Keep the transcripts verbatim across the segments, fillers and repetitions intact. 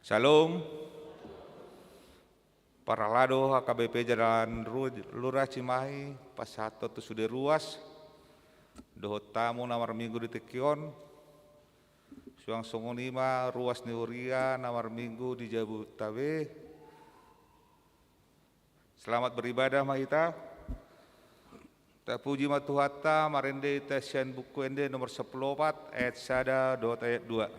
Shalom. Parhalado H K B P Jalan Ru-, Lurah Cimahi, pasahathon tu sude ruas dohot tamu na marminggu di tingki on. Suang songon i ma ruas ni huria na marminggu di jabu tabe. Selamat beribadah ma hita. Tapuji ma Tuhanta, marende hita sian Buku Ende nomor sampulu opat, ayat sada dohot ayat dua.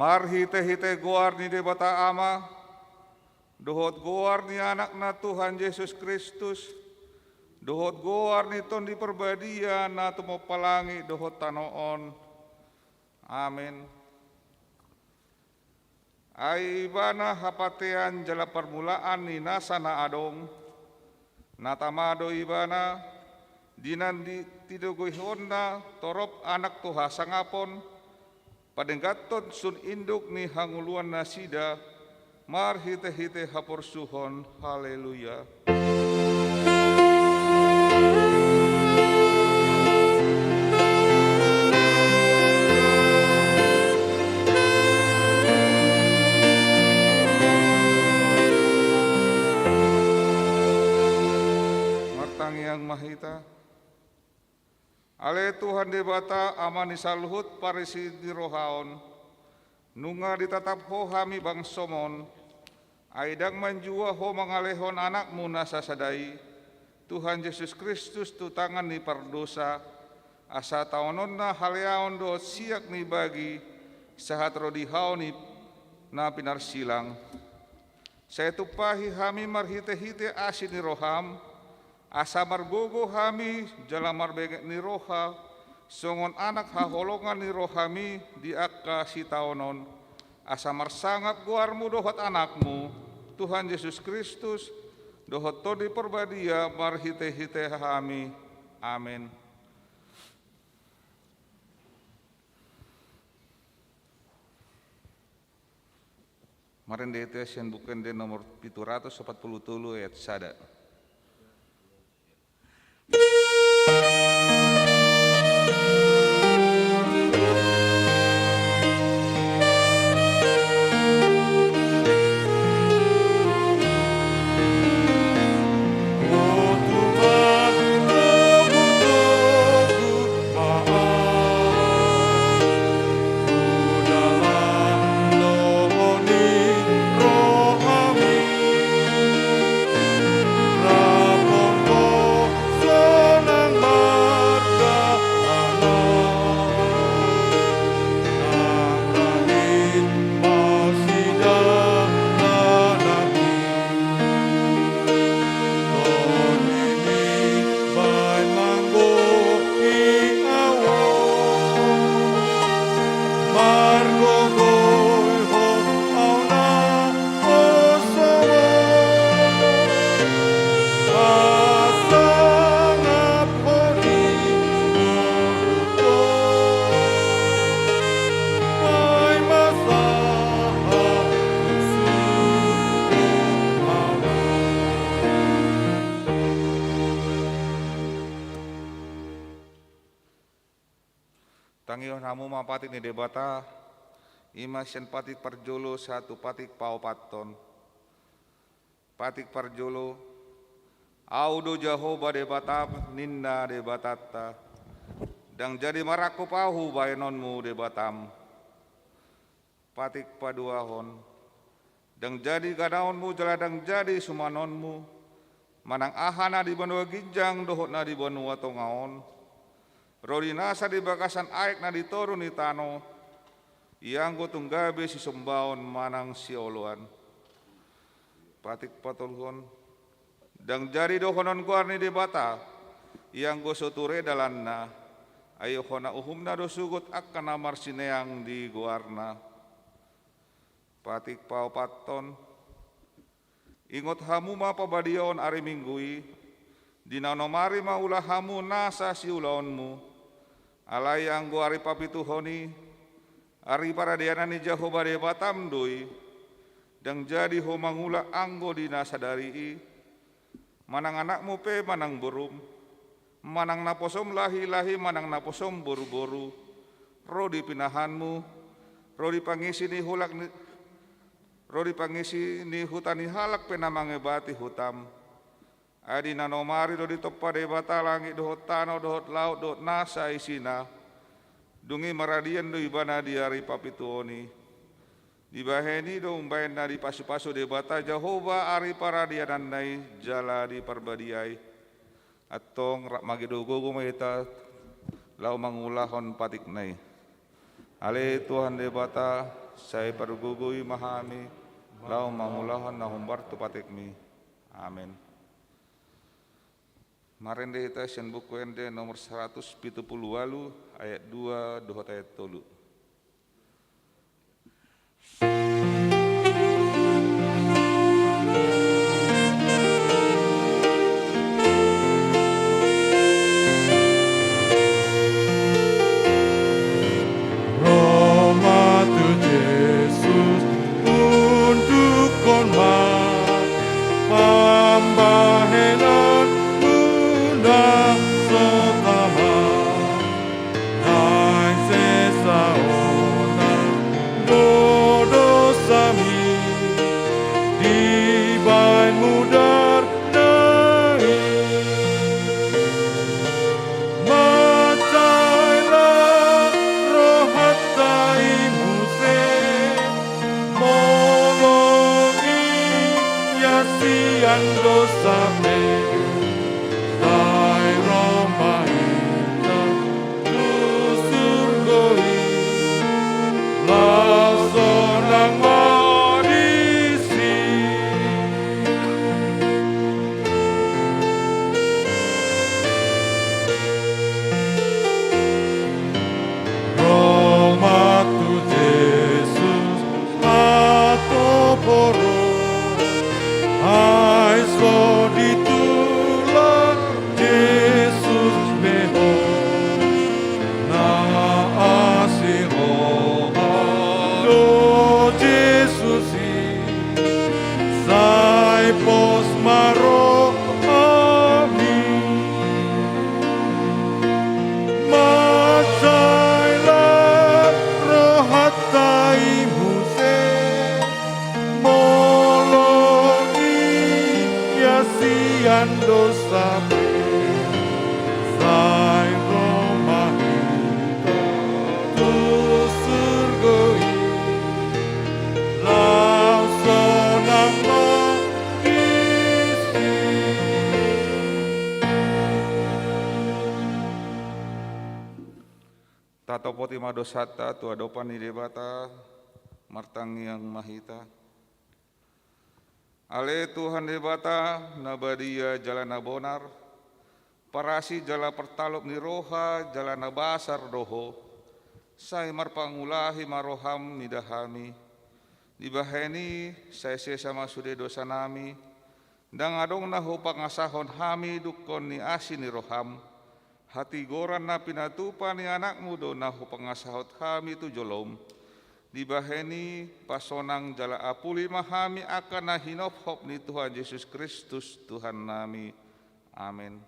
Marhitehite goar ni Debata Ama, dohot goar ni Anakna Tuhan Jesus Kristus, dohot goar ni Tondi Parbadia na tumompa langit dohot tano on. Amen. Ai Ibana hapatean jala parmulaan ni nasa na adong, na tama do Ibana, di na di-, tidogoionna torop anak tu hasangapon, padengganhon sun induk ni hangoluan nasida, marhitehite haporsuhon. Haleluya. Martangiang ma hita. Ale Tuhan Debata, Ama ni saluhut parisi ni roha on, nunga ditatap Ho hami bangsom on, ai ndang manjua Ho mangalehon Anakmu na sasada i, Tuhan Jesus Kristus, tu tangan ni pardosa, asa taononna haleaon dohot siak ni bagi, sahat ro di hau ni na pinarsilang. Sai tumpahi hami marhitehite asi ni roham, asa margogo hami jala marbenget ni roha, songon anak haholongan ni rohami di angka sitaonon, asa marsangap goarmu dohot Anakmu, Tuhan Jesus Kristus, dohot Tondi Parbadia marhitehite hami. Amen. Marende hita sian Buku Ende nomor pitu ratus opat pulu tolu ayat sada. Tangihon hamu ma patik ni Debata, i ma sian patik parjolo sahat tu patik paopathon. Patik parjolo. Ahu do Jahowa Debatam, ninna Debatanta. Ndang jadi marangkup ahu bahenonmu Debatam. Patik paduahon. Ndang jadi ganaonmu jala ndang jadi sumanonmu, manang aha na di banua ginjang dohot na di banua tonga on, ro di nasa di bagasan aek na di toru ni tano, ianggo tung gabe sisombaon manang sioloan. Patik patoluhon. Ndang jadi dohonon goar ni Debata, ianggo so ture dalanna, ai hona uhumna do sogot angka na marsineang di goarna. Patik paopathon. Ingot hamu ma pabadiaon ari Minggu i, di na onom ari mangula hamu nasa siulaonmu, alai anggo ari papituhon i, ari paradianan ni Jahowa Debatam do i, ndang jadi ho mangula anggo di na sadari i, manang anakmu pe manang borum, manang naposom lahi-lahi manang naposom boru-boru, ro di pinahanmu, ro di pangisi ni hulak ni, ro di pangisi ni huta ni halak pe na mangebati hutam. Ai di na onom ari do ditompa Debata langit dohot tano dohot laut dohot nasa isina, dung i maradian do ibana di ari papituhon i. Dibahen i do umbahen na dipasupasu Debata Jahowa ari paradiananna i jala diparbadiai. Antong rap mangido gogo ma hita laho mangulahon patikna i. Ale Tuhan Debata, sai pargogoi ma hami laho mangulahon na hombar tu patikmi. Amen. Marende hita sian Buku Ende nomor saratus pitu pulu ualu, ayat dua dohot ayat tolu. Ro ma tu Jesus, undukhon ma pambahenanmuna so tama. Naeng sesa ona do dosami dibahen mudarna i. Mansai las rohanta i muse, molo i ias sian dosa pe, sai ro ma hita tu surgo i, laos sonang ma disi. Ro ma tu Jesus hatoporon, ai so ditulak Jesus be ho. Na asi roha do Jesus i, sai pos ma rohami. Mansai las rohanta i muse, molo i ias sian dosa pe, sai ro ma hita tu surgo i, laos sonang ma disi. Tatopoti ma dosanta tu adopan ni Debata, martangiang ma hita. Ale Tuhan Debata, na badia jala na bonar, parasi jala partalop ni roha jala na basar do Ho, sai marpangulahi ma roham mida hami. Dibahen i sai sesa ma sude dosanami, ndang adong na hupangasahon hami dungkon ni asi ni roham. Hatigoran na pinatupa ni Anakmu do na hupangasahon hami tu jolom. Dibahen i pasonang jala apuli ma hami angka na hinophop ni Tuhan Jesus Kristus Tuhannami. Amen.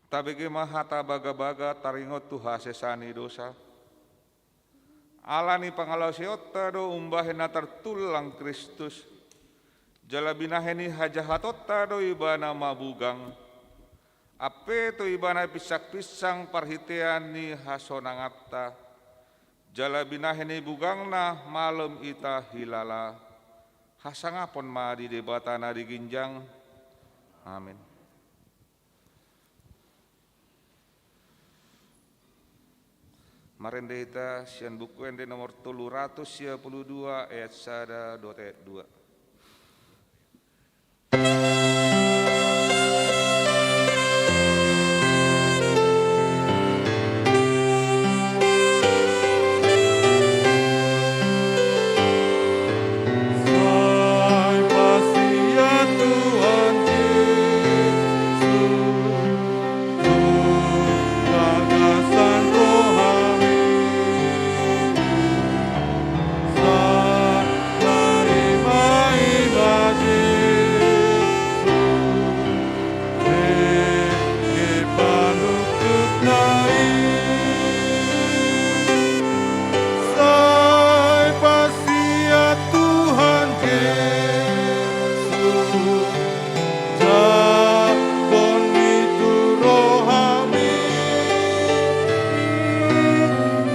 Tabege ma hata bagabaga taringot tu hasesaan ni dosa. Ala ni pangalaosionta do umbahen na tartullang Kristus, jala binahen ni hajahatonta do Ibana mabugang. Ampe tu Ibana pinsangpinsang parhitean ni hasonanganta, jala binahen ni bugangna malum hita hilala. Hasangapon ma di Debata na di ginjang. Amin. Marende hita sian Buku Ende nomor tolu ratus sia pulu dua, ayat sada dohot ayat dua. Sai pasia Tuhan Jesus, tu bagasan rohami. Sai tarima ma Jesus, nang panungkunta i. Sai pasia Tuhan Jesus, jangkon i tu rohami.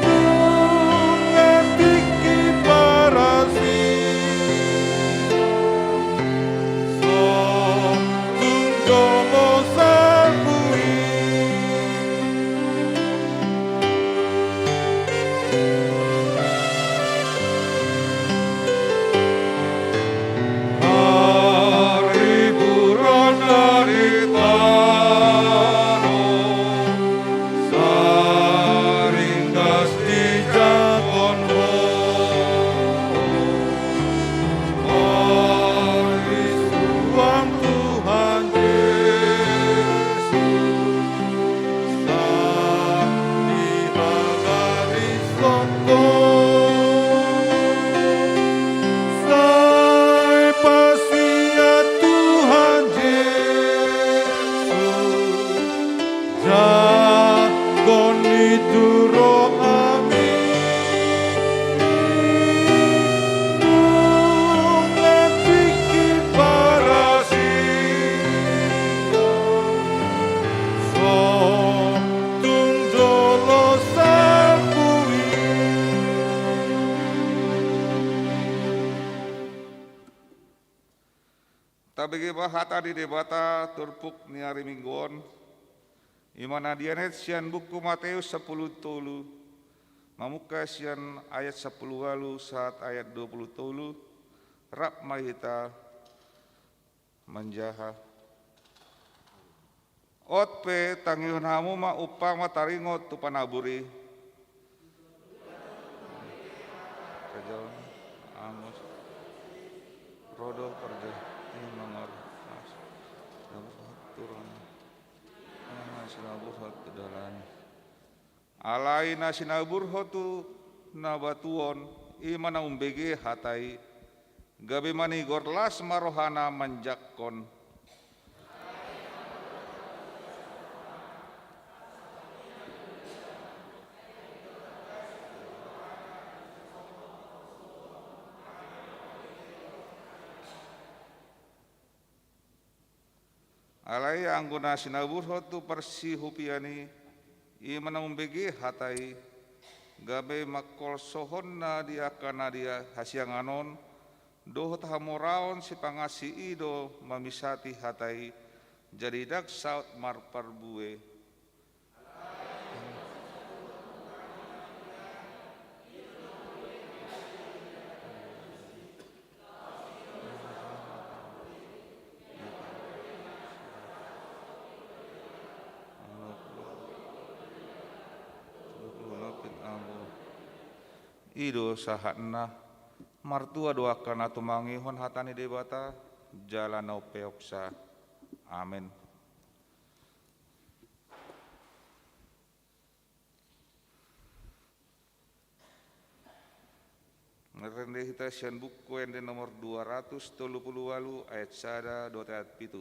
Nunga tingki parasian, so tung jolo salpu i. Parhiburon na di tano, sai ringgas dijangkon Ho. Parisuang Tuhan Jesus, sai dihagarishon Ho. Sai pasia Tuhan Jesus, jangkon i tu rohami. Nunga tingki parasian, so tung jolo salpu i. Tabege ma hata ni Debata turpuk ni ari Minggu on. I ma na dianet sian Buku Mateus sampulu tolu, mamungka sian ayat sampulu ualu sahat ayat dua pulu tolu. Rap ma hita manjaha. Ot pe tangihon hamu ma umpama taringot tu panabur i. Raja on, Amos, ro do parja i mangor, Amos, Amos, turun, Amos, sinabur hot dalan. Alai na sinabur ho tu na batu on, i ma na umbege hata i, gabe manigor las ma rohana manjangkon. Alai anggo na sinabur ho tu parsihupian i, i ma na umbege hata i, gabe mangkolsohonna di angka na di hasiangan on, dohot hamoraon sipangansi i do mamisati hata i, jadi ndang saut marparbue. I do sahatna. Martua do angka na tumangihon hata ni Debata, jala na umpeopsa. Amen. Marende hita sian Buku Ende nomor dua ratus tolu pulu ualu, ayat sada dohot ayat pitu.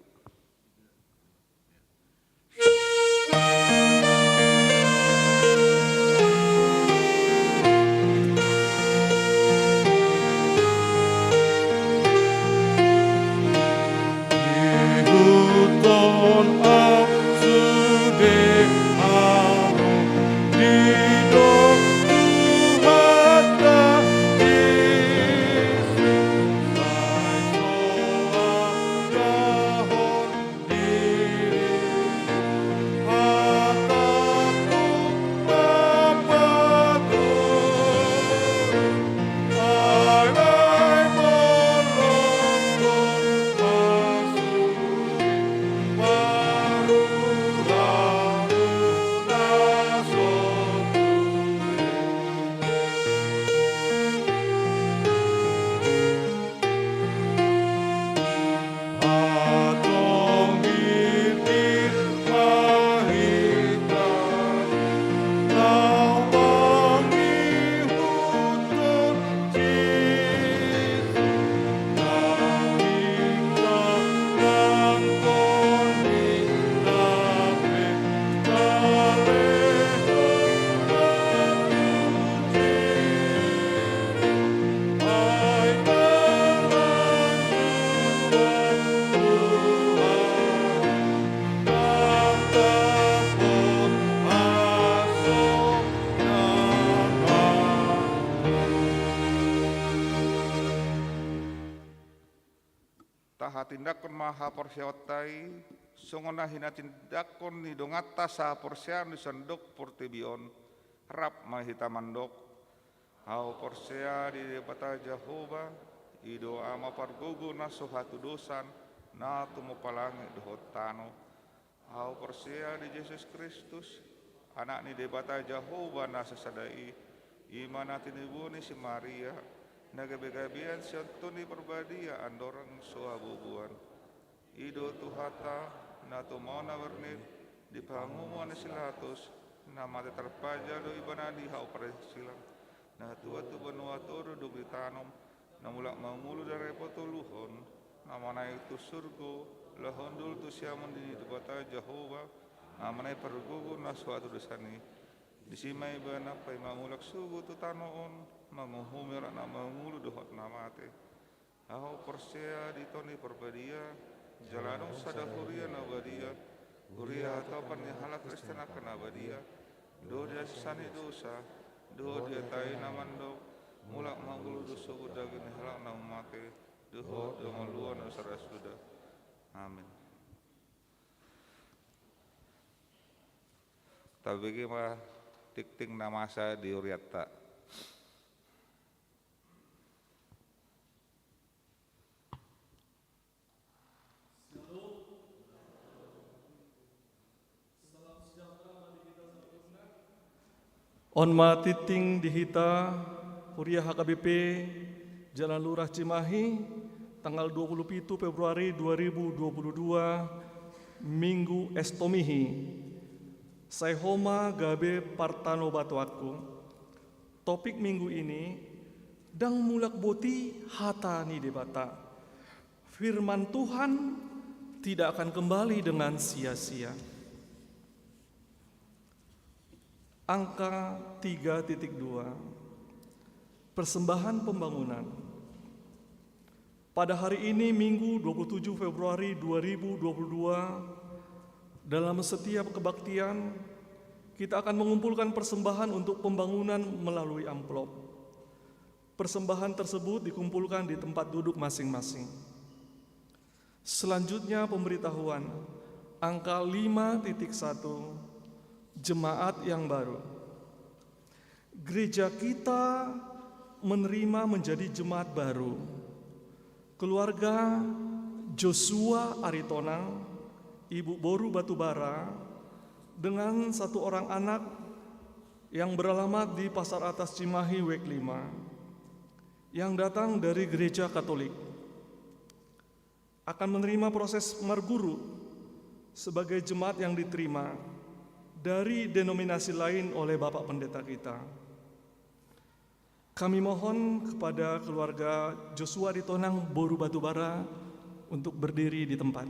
Tahatindangkon ma haporseaonta i, songon na hinatindanghon ni donganta sahaporseaon di sandok portibi on. Rap ma hita mandok: Ahu porsea di Debata Jahowa, i do Ama pargogo na so hatudosan, na tumompa langit dohot tano. Ahu porsea di Jesus Kristus, Anak ni Debata Jahowa na sasada i, i ma na tiniboan ni si Maria, na gabegabean sian Tondi Parbadia andorang so habubuan. I do Tuhanta, na tumaon na bernit, di panguhuman ni si Pilatus, na mate tarpajal do ibana di hau parsilang, na tuat tu banua toru dung ditanom, na mulak mangolu di ari patoluhon, na manaek tu surgo, laho hundul tu siamun ni Debata Jahowa, Ama na pargogo na so hatudosan i. Disi ma ibana paima mulak sogot tu tano on, manguhumi halak na mangolu dohot na mate. Ahu porsea di Tondi Parbadia, jala adong sada huria na badia, huria hatopan ni halak Kristen angka na badia, dohot di hasesaan ni dosa, dohot di hata i na mandok: Mulak mangolu do sogot daging ni halak na mate, dohot di hangoluan na so ra suda. Amin. Tabege ma tingting na masa di hurianta. On ma tingting di hita, huria H K B P Jalan Lurah Cimahi, tanggal dua puluh pitu Februari dua ribu dua puluh dua, Minggu Estomihi. Sai ho ma gabe partanobatoanku. Topik minggu ini: Ndang mulak boti hata ni Debata. Firman Tuhan tidak akan kembali dengan sia-sia. Angka tiga titik dua. Persembahan pembangunan. Pada hari ini, Minggu, dua puluh tujuh Februari dua ribu dua puluh dua, dalam setiap kebaktian, kita akan mengumpulkan persembahan untuk pembangunan melalui amplop. Persembahan tersebut dikumpulkan di tempat duduk masing-masing. Selanjutnya, pemberitahuan, angka lima titik satu, jemaat yang baru. Gereja kita menerima menjadi jemaat baru. Keluarga Joshua Aritonang, Ibu Boru Batubara, dengan satu orang anak yang beralamat di Pasar Atas Cimahi, Wek lima, yang datang dari gereja Katolik, akan menerima proses marguru sebagai jemaat yang diterima dari denominasi lain oleh Bapak Pendeta kita. Kami mohon kepada keluarga Joshua Aritonang, Boru Batubara, untuk berdiri di tempat.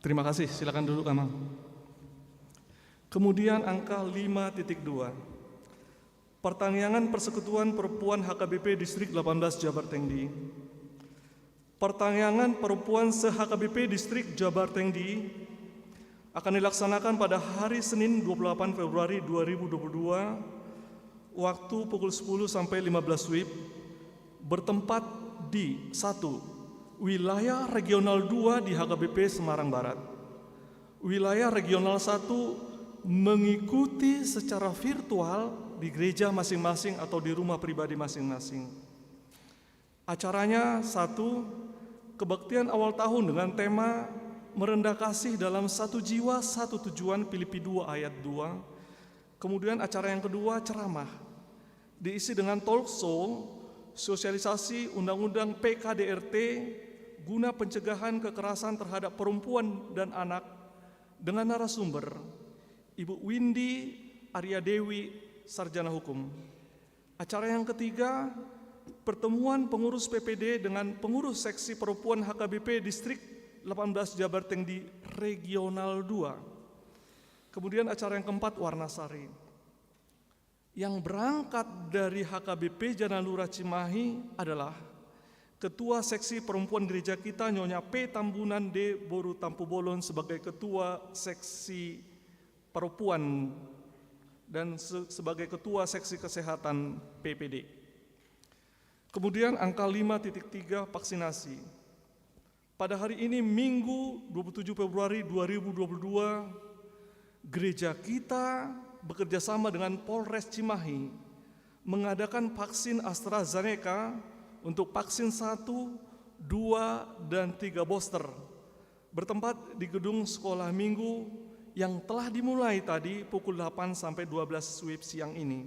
Terima kasih, silakan duduk, Amang. Kemudian angka lima titik dua. Partangiangan Persekutuan Perempuan H K B P Distrik delapan belas Jabar Tengdi. Partangiangan Perempuan se-H K B P Distrik Jabar Tengdi akan dilaksanakan pada hari Senin, dua puluh delapan Februari dua ribu dua puluh dua, waktu pukul sepuluh sampai lima belas W I B, bertempat di: satu, wilayah regional dua di H K B P Semarang Barat. Wilayah regional satu mengikuti secara virtual di gereja masing-masing atau di rumah pribadi masing-masing. Acaranya, satu, kebaktian awal tahun dengan tema Merendah Kasih dalam Satu Jiwa Satu Tujuan, Filipi dua ayat dua. Kemudian acara yang kedua, ceramah, diisi dengan talk show, sosialisasi undang-undang P K D R T guna pencegahan kekerasan terhadap perempuan dan anak, dengan narasumber Ibu Windy Arya Dewi, Sarjana Hukum. Acara yang ketiga, pertemuan pengurus P P D dengan pengurus seksi perempuan H K B P Distrik delapan belas Jabar Tengdi Regional dua. Kemudian acara yang keempat, Warna Sari. Yang berangkat dari H K B P Jalan Lurah Cimahi adalah Ketua Seksi Perempuan Gereja kita, Nyonya P Tambunan D Boru Tampubolon, sebagai Ketua Seksi Perempuan dan se-, sebagai Ketua Seksi Kesehatan P P D. Kemudian angka lima titik tiga, vaksinasi. Pada hari ini, Minggu, dua puluh tujuh Februari dua ribu dua puluh dua, gereja kita bekerja sama dengan Polres Cimahi mengadakan vaksin AstraZeneca untuk vaksin satu, dua, dan tiga booster, bertempat di gedung sekolah minggu yang telah dimulai tadi pukul delapan sampai dua belas W I B siang ini.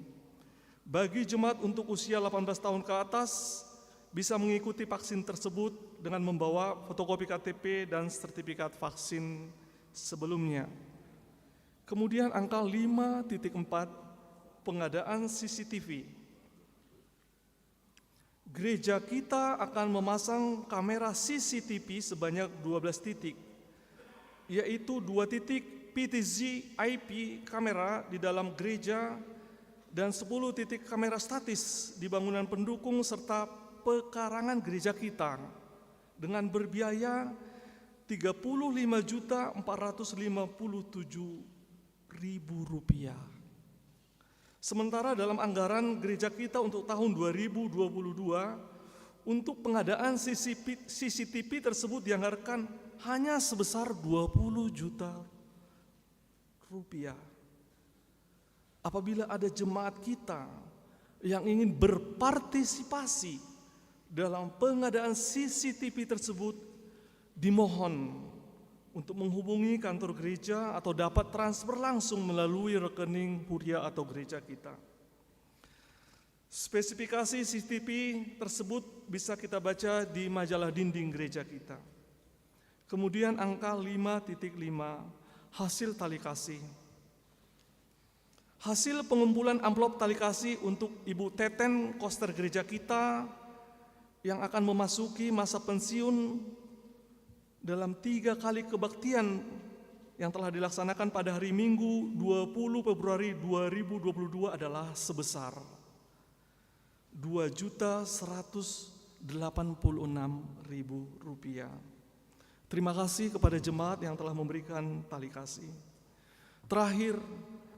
Bagi jemaat untuk usia delapan belas tahun ke atas, bisa mengikuti vaksin tersebut dengan membawa fotokopi K T P dan sertifikat vaksin sebelumnya. Kemudian angka lima titik empat, pengadaan C C T V. Gereja kita akan memasang kamera C C T V sebanyak dua belas titik, yaitu dua titik P T Z I P kamera di dalam gereja dan sepuluh titik kamera statis di bangunan pendukung serta pekarangan gereja kita, dengan berbiaya tiga puluh lima juta empat ratus lima puluh tujuh ribu rupiah. Sementara dalam anggaran gereja kita untuk tahun dua ribu dua puluh dua, untuk pengadaan C C T V, C C T V tersebut dianggarkan hanya sebesar dua puluh juta rupiah. Apabila ada jemaat kita yang ingin berpartisipasi dalam pengadaan C C T V tersebut, dimohon untuk menghubungi kantor gereja atau dapat transfer langsung melalui rekening huria atau gereja kita. Spesifikasi C C T V tersebut bisa kita baca di majalah dinding gereja kita. Kemudian angka lima titik lima, hasil tali kasih. Hasil pengumpulan amplop tali kasih untuk Ibu Teten, koster gereja kita, yang akan memasuki masa pensiun dalam tiga kali kebaktian yang telah dilaksanakan pada hari Minggu, dua puluh Februari dua ribu dua puluh dua, adalah sebesar dua juta seratus delapan puluh enam ribu rupiah. Terima kasih kepada jemaat yang telah memberikan tali kasih. Terakhir,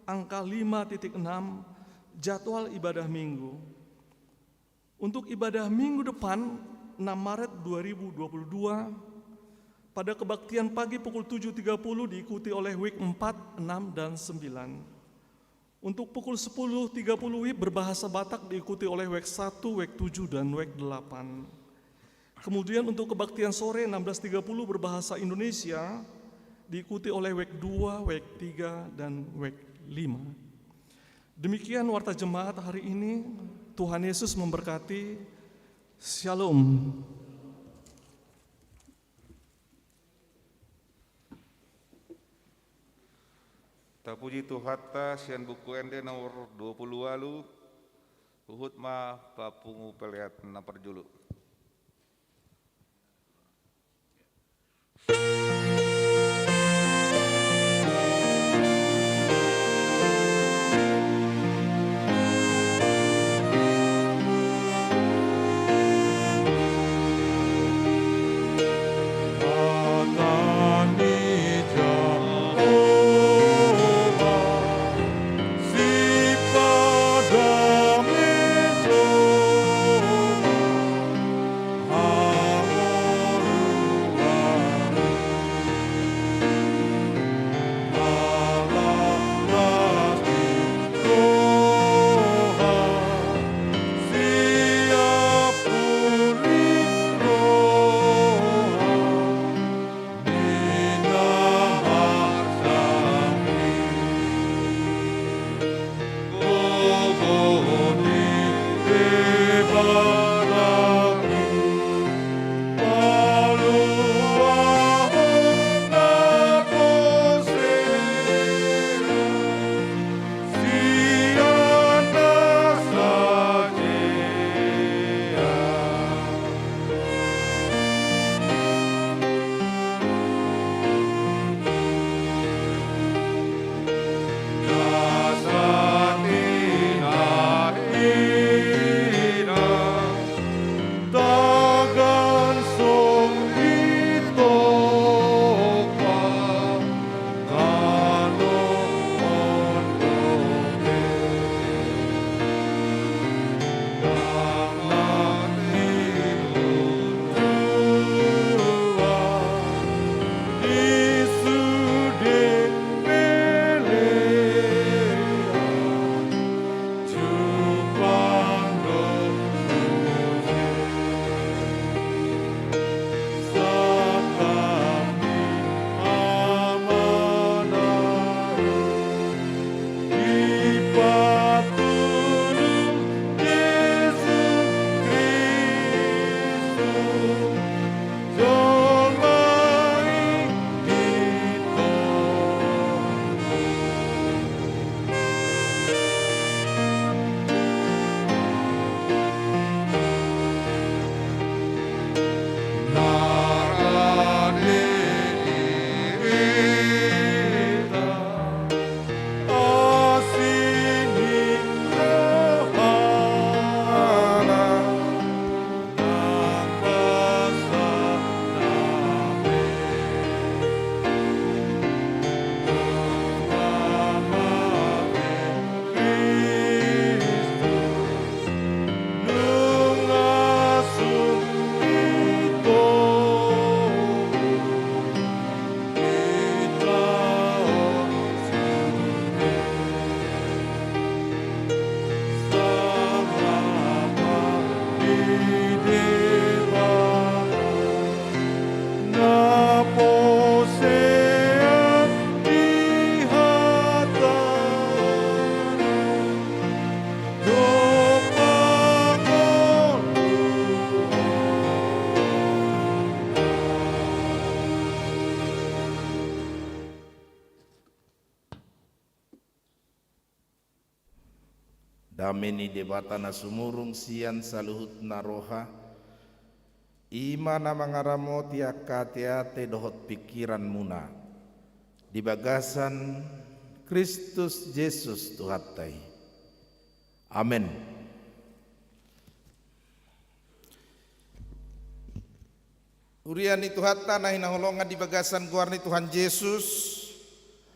angka lima titik enam, jadwal ibadah Minggu. Untuk ibadah Minggu depan, enam Maret dua ribu dua puluh dua, pada kebaktian pagi pukul tujuh tiga puluh diikuti oleh W I K empat, enam, dan sembilan. Untuk pukul sepuluh tiga puluh W I P berbahasa Batak diikuti oleh W I K satu, W I K tujuh, dan W I K delapan. Kemudian untuk kebaktian sore enam belas tiga puluh berbahasa Indonesia diikuti oleh W I K dua, W I K tiga, dan W I K lima. Demikian warta jemaat hari ini. Tuhan Yesus memberkati. Shalom. Tapuji Tuhanta, sian Buku Ende nomor dua puluh ualu, huhut ma papungu pelean na parjolo. Dame ni Debata na sumurung sian saluhutna roha, i ma na mangaramoti angka ateate dohot pingkiranmuna di bagasan Kristus Jesus Tuhanta i. Amen. Huria ni Tuhanta na hinaholongan di bagasan goar ni Tuhan Jesus,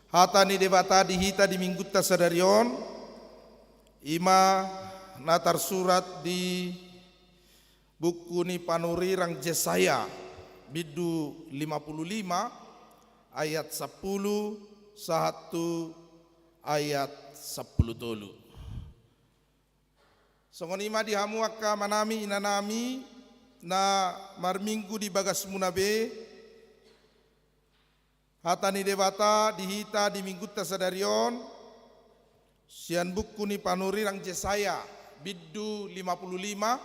hata ni Debata di hita di minggunta sadari on, i ma na tarsurat di buku ni panurirang Jesaya, bindu lima pulu lima, ayat sampulu, sahat tu ayat sampulu tolu. Songon i ma di hamu angka amanami, inanami, na marminggu di bagasmuna be, hata ni Debata di hita di minggunta sadari on, sian buku ni panurirang Jesaya, bindu lima pulu lima,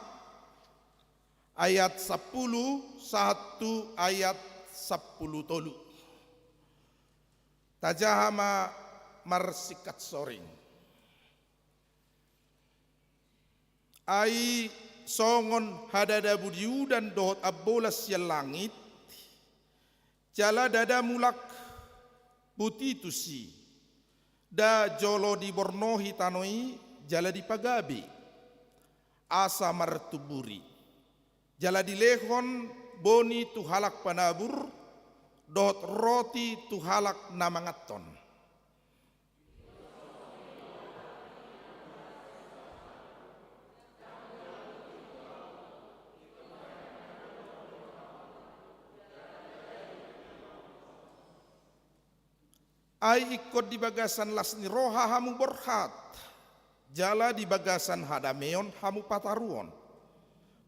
ayat sampulu, sahat tu ayat sampulu tolu. Tajaha ma marsingkat soring. Ai songon hadadabu di udan dohot ambolas sian langit, jala ndada mulak boti tusi, nda jolo dibornohi tano i jala dipagabe, asa martumburi, jala dilehon boni tu halak panabur, dohot roti tu halak na manganhon. Ai ingkon di bagasan las ni roha hamu borhat, jala di bagasan hadameon hamu pataruhon.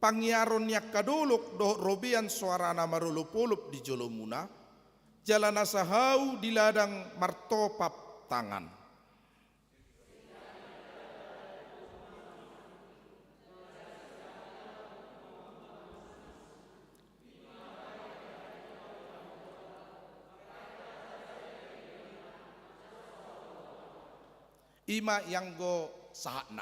Pangiaron ni angka dolok dohot robean soarana marolopolop di jolomuna, jala na sahau di ladang martopap tangan. I ma ianggo sahatna.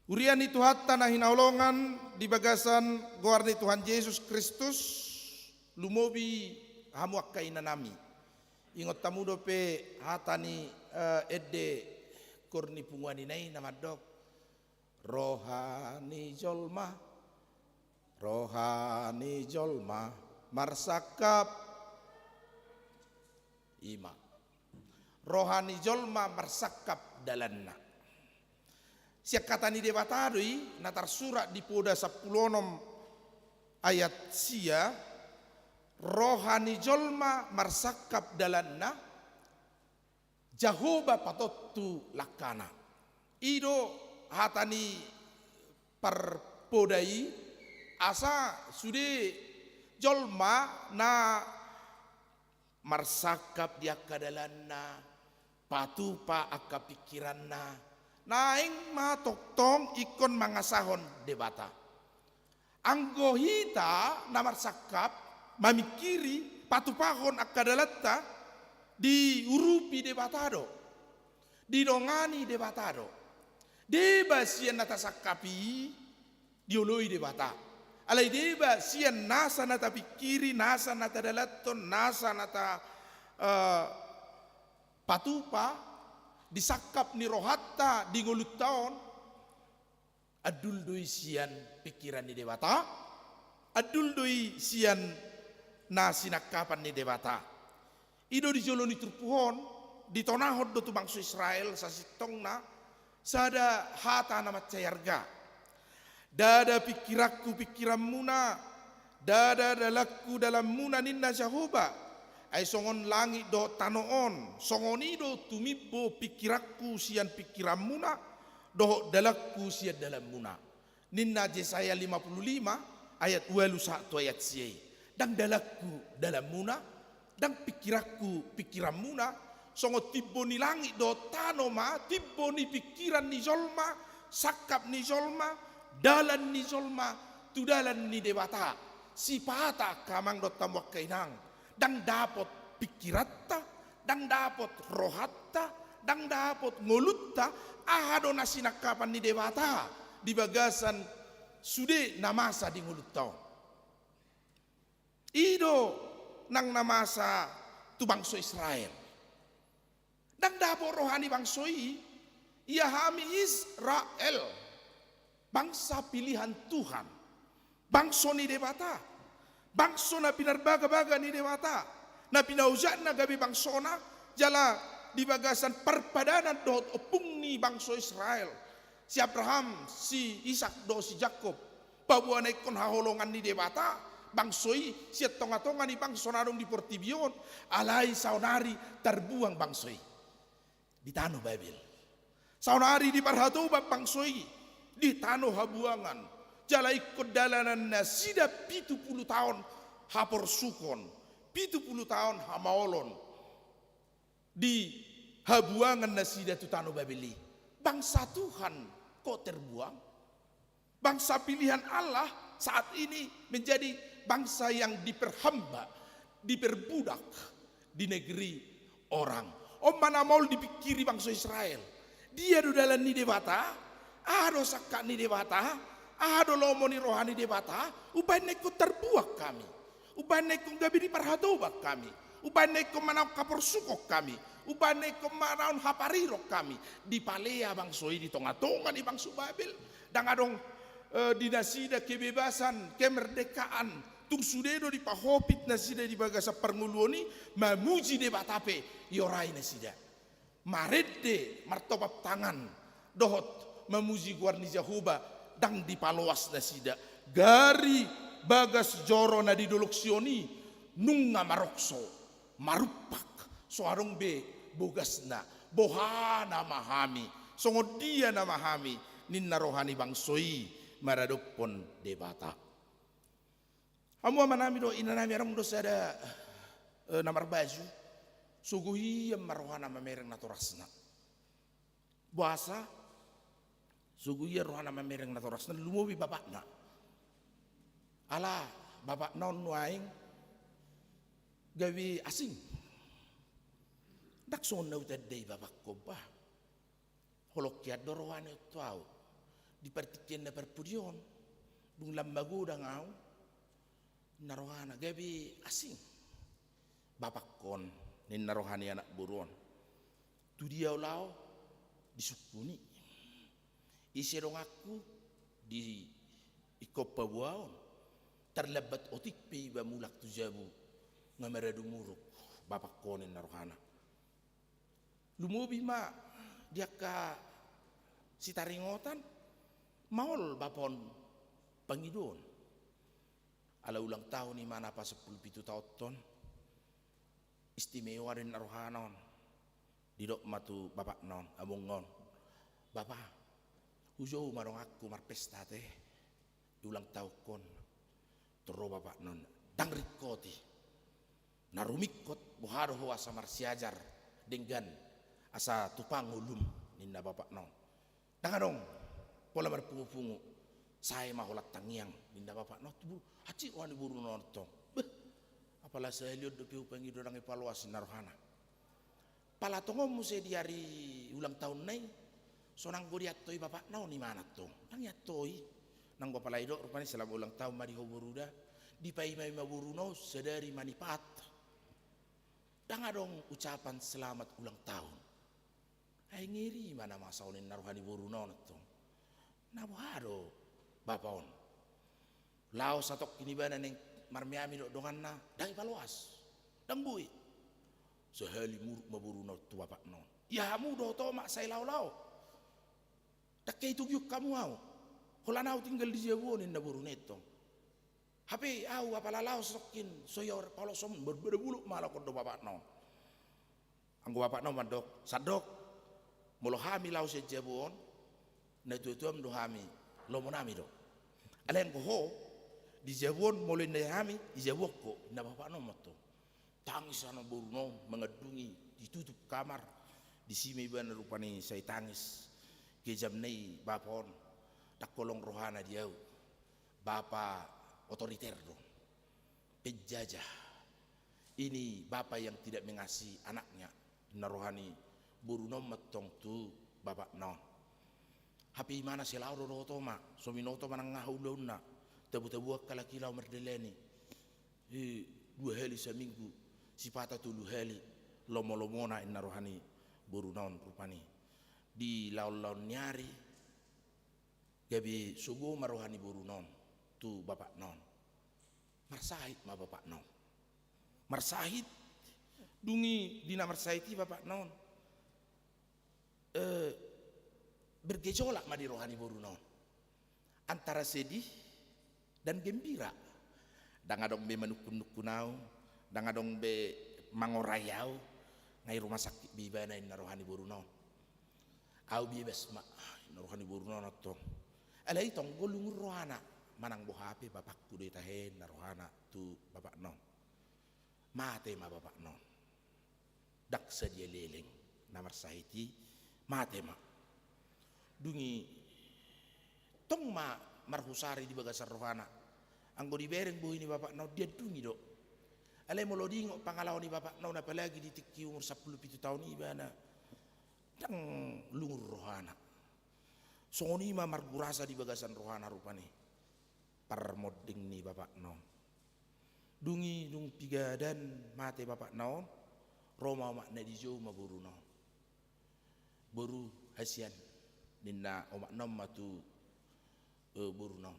Huria ni Tuhanta na hinaholongan di bagasan goar ni Tuhan Jesus Kristus, lumobi hamu angka inanami. Ingot hamu dope hata ni, eh, ende kor ni punguan ina i na mandok: Roha ni jolma, roha ni jolma marsangkap. I ma. Roha ni jolma marsangkap dalanna. Sian hata ni Debata do i na tarsurat di Poda sampulu onom ayat sia, roha ni jolma marsangkap dalanna, Jahowa patontu langkana. I do hata ni parpoda i, asa sude jolma na marsangkap di angka dalanna, patupa angka pingkiranna, naeng ma tongtong ingkon mangasahon Debata. Anggo hita na marsangkap, mamingkiri, patupahon angka dalanta, diurupi Debata do, didongani Debata do. Deba sian na tasangkapi dioloi Debata. Alai deba sian nasa na tapingkiri, nasa na tadalanhon, nasa na ta, eh, patupa di sangkap ni rohanta di ngolunta on, andul do i sian pingkiran ni Debata, andul do i sian na sinangkapan ni Debata. I do di jolo ni turpuk on, ditonahon do tu bangso Israel sasintongna sada hata na mansai arga. Ndada pingkiranku pingkiranmuna, ndada dalanku dalanmuna, ninna Jahowa. Ai songon langit dohot tano on, songon i do tumimbo pingkiranku sian pingkiranmuna, dohot dalanku sian dalanmuna. Ninna Jesaya lima pulu lima ayat ualu sahat tu ayat sia i. Ndang dalanku dalanmuna, ndang pingkiranku pingkiranmuna, songon timbo ni langit dohot tano ma, timbo ni pingkiran ni jolma, sangkap ni jolma, dalan ni jolma, tu dalan ni Debata. Sipata angka amang dohot hamu angka inang, ndang dapot pingkiranta, ndang dapot rohanta, Ndang dapot ngolunta aha do na sinangkapan ni Debata di bagasan sude na masa di ngolunta on. I do nang na masa tu bangso Israel. Ndang dapot roha ni bangso i, ia hami Israel, bangsa pilihan Tuhan, bangso ni Debata, bangso na pinarbagabaga ni Debata, na pinaojak na gabe bangsona, jala di bagasan parpadanan dohot ompung ni bangso Israel, si Abraham, si Isak dohot si Jakob, paboa na ingkon haholongan ni Debata bangso i sian tongatonga ni bangso na adong di portibi on, alai saonari tarbuang bangso i di tano Babel. Saonari diparhatobang bangso i di tano habuangan, jala ingkon dalanan nasida pitu pulu taon haporsukon, pitu pulu taon hamaolon di habuangan nasida tu tano Babel i. Bangsa Tuhan kok terbuang? Bangsa pilihan Allah saat ini menjadi bangsa yang diperhamba, diperbudak di negeri orang. On ma na maol dipingkiri bangso Israel. Dia do dalan ni Debata, aha do sangkap ni Debata, aha do lomo ni roha ni Debata, umbahen na ingkon tarbuang hami. Umbahen na ingkon gabe diparhatobang hami. Umbahen na ingkon manaon haporsukon hami. Umbahen na ingkon manaon haparirok hami. Dipalea bangso i di tongatonga ni bangso Babel. Ndang adong, eh, di nasida kebebasan, kemerdekaan. Tung sude do dipahopit nasida di bagasan parngoluon i, mamuji Debata pe iorai nasida. Marende, martopap tangan, dohot mamuji goar ni Jahowa, ndang dipaloas nasida. Gari bagas joro na di dolok Sion i nunga marokso, marumpak, so adong be bogasna. Boha nama hami, songon dia nama hami, ninna roha ni bangso i maradophon Debata. Hamu amanami dohot inanami, adong do sada, eh, na marbaju, sogo hian ma rohana mamereng natorasna. Boasa sogo hian rohana mamereng natorasna? Lumobi bapakna. Ala bapakna on nuaeng gabe asing. Ndang songon na hutandai bapakkon bah. Holong hian do rohana tu ahu. Di partingkian na parpudi on, dung lam magodang ahu, ninna rohana, gabe asing bapakkon, ninna roha ni anak boru on. Tu dia ahu laho? Di sungkun i. Ise donganku? Di ingkon paboa on. Tarlambat otik pe iba mulak tu jabu, nga maradu muruk bapakkon, ninna rohana. Lumobi ma di angka sitaringotan, maol bapa on pangidoon. Ala ulang tahun imana pasampulu pitu taon on, istimewa do ninna rohana on. Didok ma tu bapakna on, amongna on, bapa, hujou ma donganku marpesta ate. Di ulang tahun on, torro bapakna on, ndang ringkot i. Na rumingkot, boha do ho asa marsiajar denggan, asa tupa ngolum, ninna bapakna on. Ndang adong, pola marpungupungu, sae ma holan tangiang, ninna bapakna on tu boru. Hansit roha ni boruna on tong. Beh, apala sahali on dope hupangido ndang ipaloas, ninna rohana. Pala tongon muse di ari ulang tahunna i, so nanggo diantoi bapakna on imana tong. Ndang iantoi. Nanggo apala didok rupani selamat ulang tahun ma di ho boru da. Dipaimaima boruna on sadari manipat. Ndang adong ucapan selamat ulang tahun. Ai ngeri ma na masa on, ninna roha ni boruna on tong. Na boha do bapa on? Laos satongkin ibana naeng marmeami dohot donganna, ndang ipaloas. Ndang boi. Sahali muruk ma boruna on tu bapakna on. Ia hamu dohot omak sai laho-laho. Ndang hea itogihon hamu ahu. Holan ahu tinggal di jabu on, ninna boruna i tong. Hape ahu apala laho satongkin, so hea paloas hamu, marbada bolok ma halak on dohot bapakna on. Anggo bapakna on mandok, sandok, molo hami laho sian jabu on, natuatuam do hami, lomonami do. Alai anggo ho, di jabu on molo indahi hami, di jabu on ho, ninna bapakna on ma tong. Tangis anak boruna on mangandungi, ditutup kamar, disi ma ibana rupani sai tangis. Kejamna i bapa on, ndang holong rohana di ahu. Bapa otoriter do. Penjajah. Ini bapa yang tidak mengasihi anaknya, ninna roha ni boruna on ma tong tu bapakna on. Hape imana sai laho do dohot oma, so binoto manang aha ulaonna, tabu-tabuan halak i laho mardalani. I, dua hali saminggu, sipata tolu hali, lomo-lomona inna roha ni boruna on rupani. Di laon-laon ni ari, gabe sogo ma roha ni boruna on tu bapakna on. Marsahit ma bapakna on. Marsahit, dung i di na marsahit i bapakna on, eh, bergejolak ma di roha ni boruna on antara sedih dan gembira. Ndang adong be manukkun-nukkun au, ndang adong be mangorai au, nga i rumah sakit be ibana inna roha ni boruna on. Au bebas ma, inna roha ni boruna on tong. Alai tong do lungun rohana, manang boha pe bapakku do i tahe inna rohana tu bapakna on. Mate ma bapakna on. Ndang sadia leleng na marsahit i, mate ma. Dung i tong ma marhusari di bagasan rohana. Anggo dibereng bohi ni bapakna on diandungi do. Alai molo diingot pangalaho ni bapakna on, apalagi di tingki umur sampulu pitu taon i ibana, ndang lungun rohana. Songon i ma margurasa di bagasan rohana rupani parmonding ni bapakna on. Dung i dung piga dan mate bapakna on, ro ma omakna, dijou ma boruna on. Boru, hasian, ninna omakna on ma tu, eh, boruna on.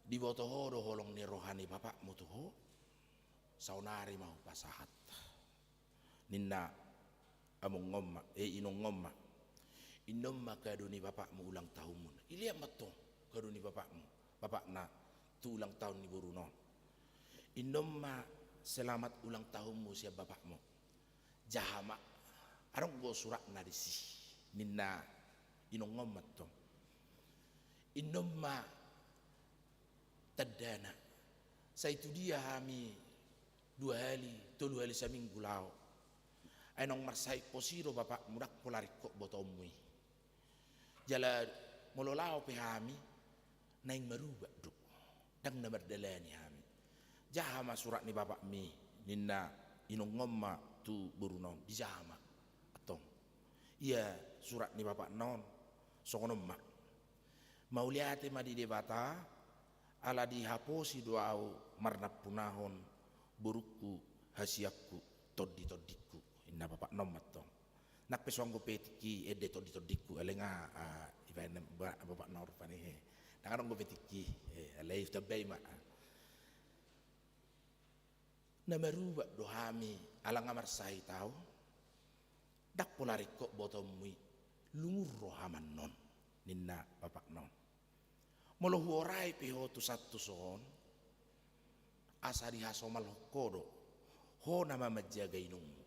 Diboto ho do holong ni roha ni bapakmu tu ho, saonari ma hupasahat. Ninna among on ma, eh, inong on ma. Inna on ma kado ni bapakmu ulang tahunmu. Ilean ma tong kado ni bapakmu, bapakna tu ulang tahun ni boruna on. Inna on ma selamat ulang tahunmu sian bapakmu. Jaha ma, adong do suratna disi, ninna inong on ma tong. Inna on ma tandana, sai tu dia hami dua hali, tolu hali saminggu laho. Ai naung marsahit posi do bapakmu, ndang pola ringkot botoonmu i. Jala molo laho pe hami, naeng marubak do. Ndang na mardalani hami. Jaha ma surat ni bapakmi, ninna inong on ma tu boruna on, dijaha ma. Antong. Ia surat ni bapakna on, songon on ma. Mauliate ma di Debata, ala dihaposi do au marnampunahon borungku, hasianku, tondi-tondingku, inna bapakna on ma tong. Nang pe so anggo pe tingki ende tondi-tondingku, alai nga, ah, ibaen ba-, bapakna on rupani he. Ndang adong dope tingki, eh, alai hutambai ma. Na marubak do hami, ala nga marsahit au, ndang pola ringkot botoonmu i, lungun roham annon, ninna bapakna on. Molo huorai pe ho tu santos on, asa dihasomalhon ho do, ho nama manjaga inongmu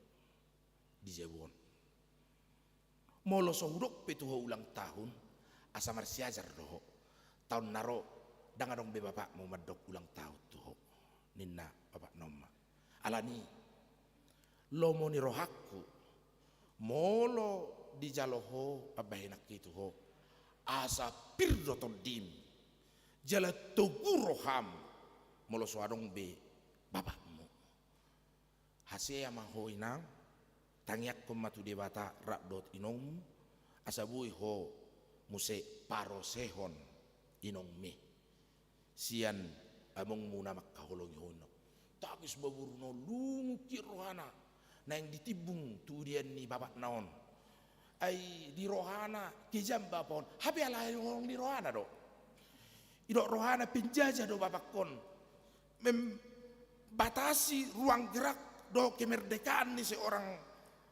di jabu on. Molo so hudok pe tu ho ulang tahun, asa marsiajar do ho. Taon na ro, ndang adong be bapakmu mandok ulang tahun tu ho, ninna bapakna on ma. Alani, lomo ni rohangku, molo dijalo ho pambahenanki tu ho, asa pir do tondim, jala togu roham, molo so adong be bapakmu. Hasea ma ho inang, tangiangkon ma tu Debata rap dohot inongmu, asa boi ho muse parosehon inongmi sian amongmu na mangkaholongi ho, inna. Tangis ma boruna on, lungun hian rohana, naeng ditimbung tu udean ni bapakna on. Ai di rohana kejam bapa on, hape alai holong ni rohana do. Didok rohana penjajah do bapakon. Membatasi ruang gerak dohot kemerdekaan ni seorang,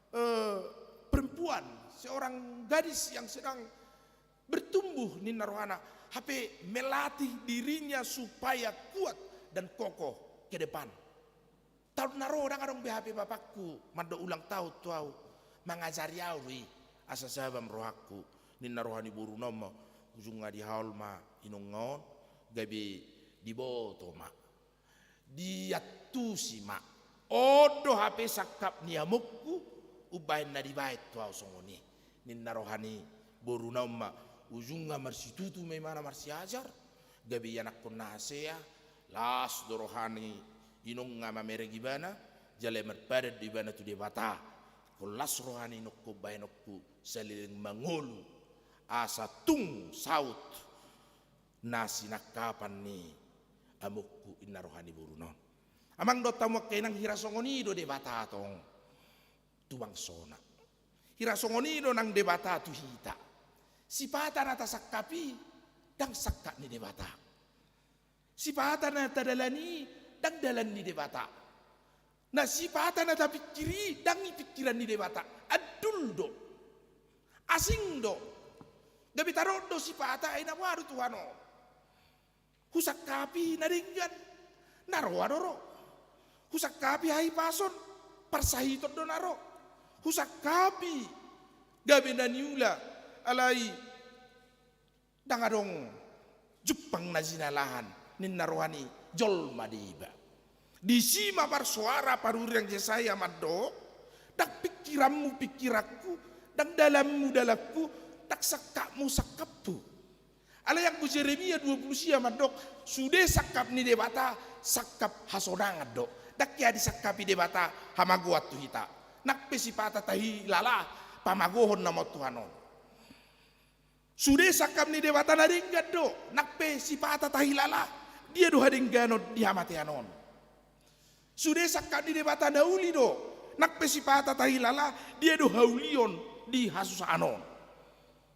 eh, perempuan, seorang gadis yang sedang bertumbuh, ninna rohana, hape melatih dirinya supaya kuat dan kokoh ke depan. Taon na ro ndang adong be hape bapakku mandok ulang tahun tu au, mangajari au do i, asa sabam rohangku, ninna roha ni boruna on ma. Ujungna dihaol ma inongna on, gabe diboto ma, diantusi ma. On do hape sangkap ni amongku, umbahen na dibahen tu au songon i, ninna roha ni boruna on ma. Ujungna marsitutu ma imana marsiajar, gabe ianakhon na hasea, las do roha ni inongna mamereng ibana, jala marpadan do ibana tu Debata. Holan las roha ni inongku bahenonku saleleng mangolu, asa tung saut na sinangkapan ni amongku, inna roha ni boruna on. Amang dohot hamu angka inang, hira songon i do Debata tong tu bangsona. Hira songon i do nang Debata tu hita. Sipata na tasangkap i ndang sangkap ni Debata. Sipata na tadalani i ndang dalan ni Debata. Na sipata na tapingkiri i ndang i pingkiran ni Debata. Andul do. Asing do. Gabe tadok do sipata, ai na boha do Tuhan on? Husangkapi na denggan, na roa do ro. Husangkapi hahipason, parsahiton do na ro. Husangkapi gabe na niula, alai ndang adong jumpang na jinalahan ninna roha ni jolma deba. Disi ma marsoara paruriang Jesaya mandok, ndang pingkiranmu pingkiranku, ndang dalanmu dalanku, ndang sangkapmu sangkapku. Alai anggo Jeremia dua pulu sia mandok, sude sangkap ni Debata sangkap hasonangan do. Ndang hea disangkapi Debata hamagoan tu hita. Nang pe sipata tahilala pamagohon nama Tuhan on. Sude sangkap ni Debata na denggan do, nang pe sipata tahilala dia do hadengganon di hamatean on. Sude sangkap ni Debata na uli do, nang pe sipata tahilala dia do haulion di hasusaan on.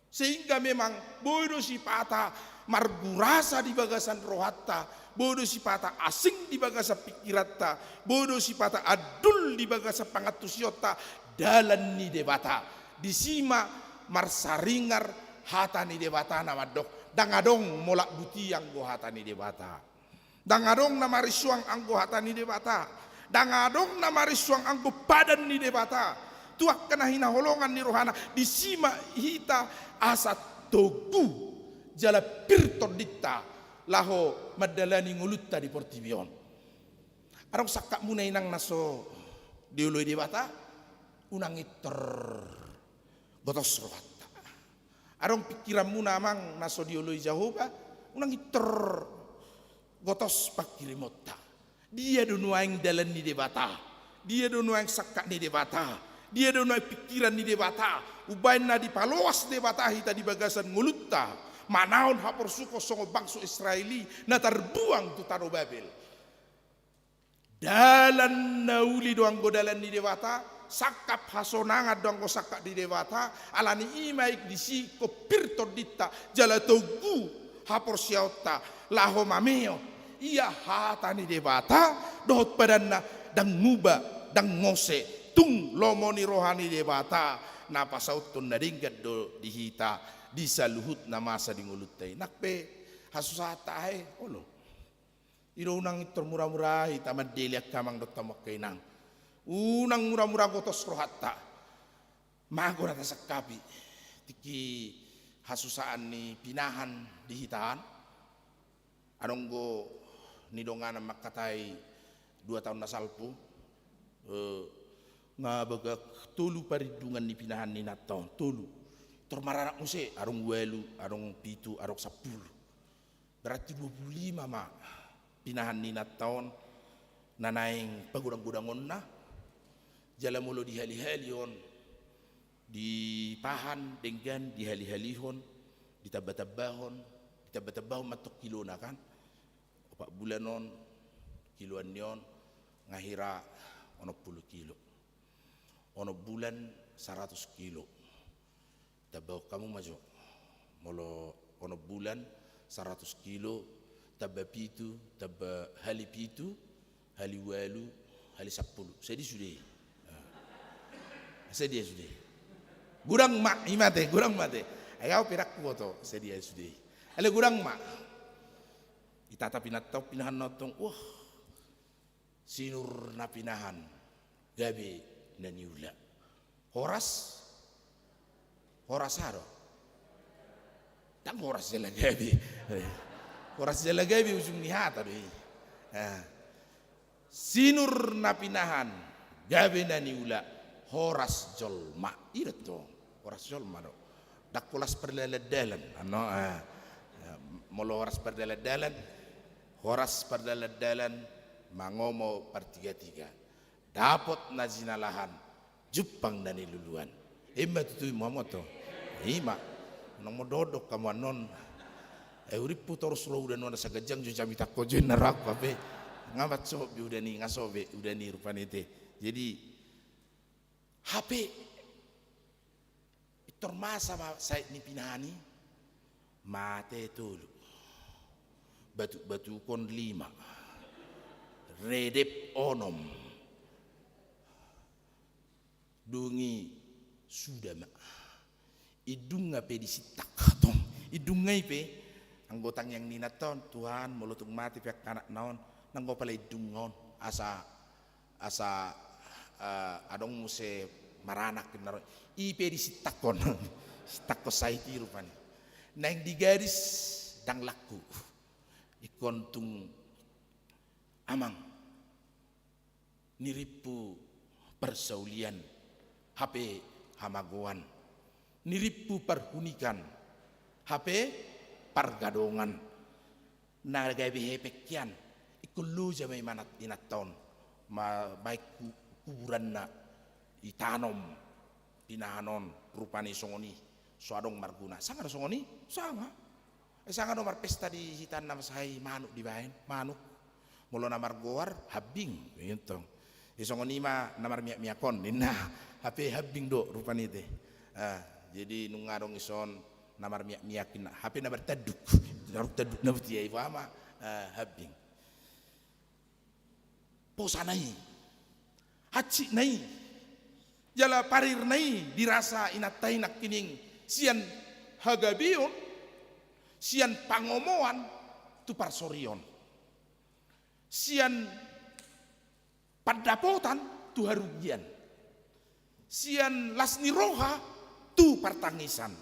Sehingga memang boi do sipata margurasa di bagasan rohanta, boi do sipata asing di bagasan pingkiranta, boi do sipata andul di bagasan pangantusionta, dalan ni Debata. Disi ma marsaringar hata ni Debata na mandok, ndang adong mulak buti anggo hata ni Debata. Ndang adong na marinsuang anggo hata ni Debata. Ndang adong na marinsuang anggo padan ni Debata. Tu angka na hinaholongan ni rohana, disi ma hita asa togu jala pir tondinta laho mandalani ngolunta di portibi on. Adong sangkapmuna inang na so dioloi Debata, unang intor gotos rohanta. Adong pingkiranmuna amang na so dioloi Jahowa, unang intor gotos pangkirimonta. Dia do nuaeng dalan ni Debata? Dia do nuaeng sangkap ni Debata? Dia do nuaeng pingkiran ni Debata? Umbaen na dipaloas Debata hita di bagasan ngolunta, manaon haporsuhon songon bangso Israel i na tarbuang tu tano Babel. Dalan na uli do anggo dalan ni Debata, sangkap hasonangan do anggo sangkap ni Debata, alani i ma ingkon disi ingkon pir tondinta, jala togu haporseaonta, laho mamehon ia hata ni Debata dohot padanna, ndang muba, ndang mose, tung lomo ni roha ni Debata na pasauthon na denggan do di hita di saluhut na masa di ngolunta i. Nang pe hasusahanta, ahe olo. I do unang intor mura-mura hita mandele angka amang dohot hamu angka inang. Unang mura-mura gotos rohanta. Mago na tasangkapi tingki hasusaan ni pinahan di hita an. Adong do nidonganan mangkatai dua taon na salpu, eh, nga bagak tolu parlindungan ni pinahan ni inanta on, tolu. Tor maranak muse, adong ualu, adong pitu, adong sampulu. Berarti dua pulu lima ma pinahan ni inanta on na naeng pagodang-godangonna, jala molo dihali-hali on, dipahan denggan, dihali-halihon, ditamba-tambahon, ditamba-tambahon mantong kilona kan. Opat bulan on, kiloan ni on nga hira onom pulu kilo. Onom bulan saratus kilo. Tambahon hamu ma jo. Molo onom bulan, saratus kilo, tamba pitu, tamba hali pitu, hali ualu, hali sampulu. Sadia sude i? Ah. Sadia sude i? Godang ma, i ma ate, godang ma ate. Ai au pe ndang huboto, sadia sude i? Alai godang ma. Itatap inanta on pinahan na on tong, wah. Sinur na pinahan, gabe na niula. Horas? Horas aha do? Ndang horas jala gabe. Horas jala gabe ujung ni hata do i. Ah. Sinur na pinahan, gabe na niula, horas jolma. I do tong, horas jolma do. Ndang horas pardalan-dalan. Ano, ah. Molo horas pardalan-dalan, horas pardalan-dalan, mangomo partiga-tiga. Dapot na jinalahan, Jumpang na niluluan. Ima tutu i ma, hamu antong. Ima. Nang mondok hamu annon. Eh, hurimpu torus ro udan on, asa ganjang jo jamita ho jo inna rohangku, hape nga mansohot be udan i, nga so be udan i rupani te. Jadi, hape pintor masa ma sahit ni pinahan i, mate tolu, batuk-batukon lima, redep onom. Dung i suda ma. Indungna pe disintak, tong. Indungna i pe, anggo tangiang ni inanta on, Tuhan, molo tung mate pe angka anakna on, nanggo pala indungna on, asa, asa, eh, adong muse maranak, inna ro. I pe disintakkon. Sintakkon sahit i rupani. Naeng digadis danglanku. Ingkon tung, amang, nirimpu parsaulian, hape hamagoan. Nirimpu parhunikan, hape pargadongan. Na gabe hepeng hian, ingkon loja ma i manat inanta on, ma-, baen ku-, kuburanna, itanom pinahan on, rupani songon i, so adong marguna. Sanga do songon i, sanga. Eh, sanga do marpesta di hita na mansai manuk dibaen, manuk. Molo na margoar, hambing, i tong. Eh, songon i ma na marmiak-miak on, ninna. Hape hambing do, rupani te. Ah, jadi nunga adong dison na marmiak-miak, inna. Hape na martanduk. Taruhon tanduk na botia i, boha ma, ah, hambing. Posana i, hansikna i, jala parirna i dirasa inanta i nangkining sian hagabeon, sian pangomoan tu parsorion, sian pandapotan tu harugian, sian las ni roha tu partangisan.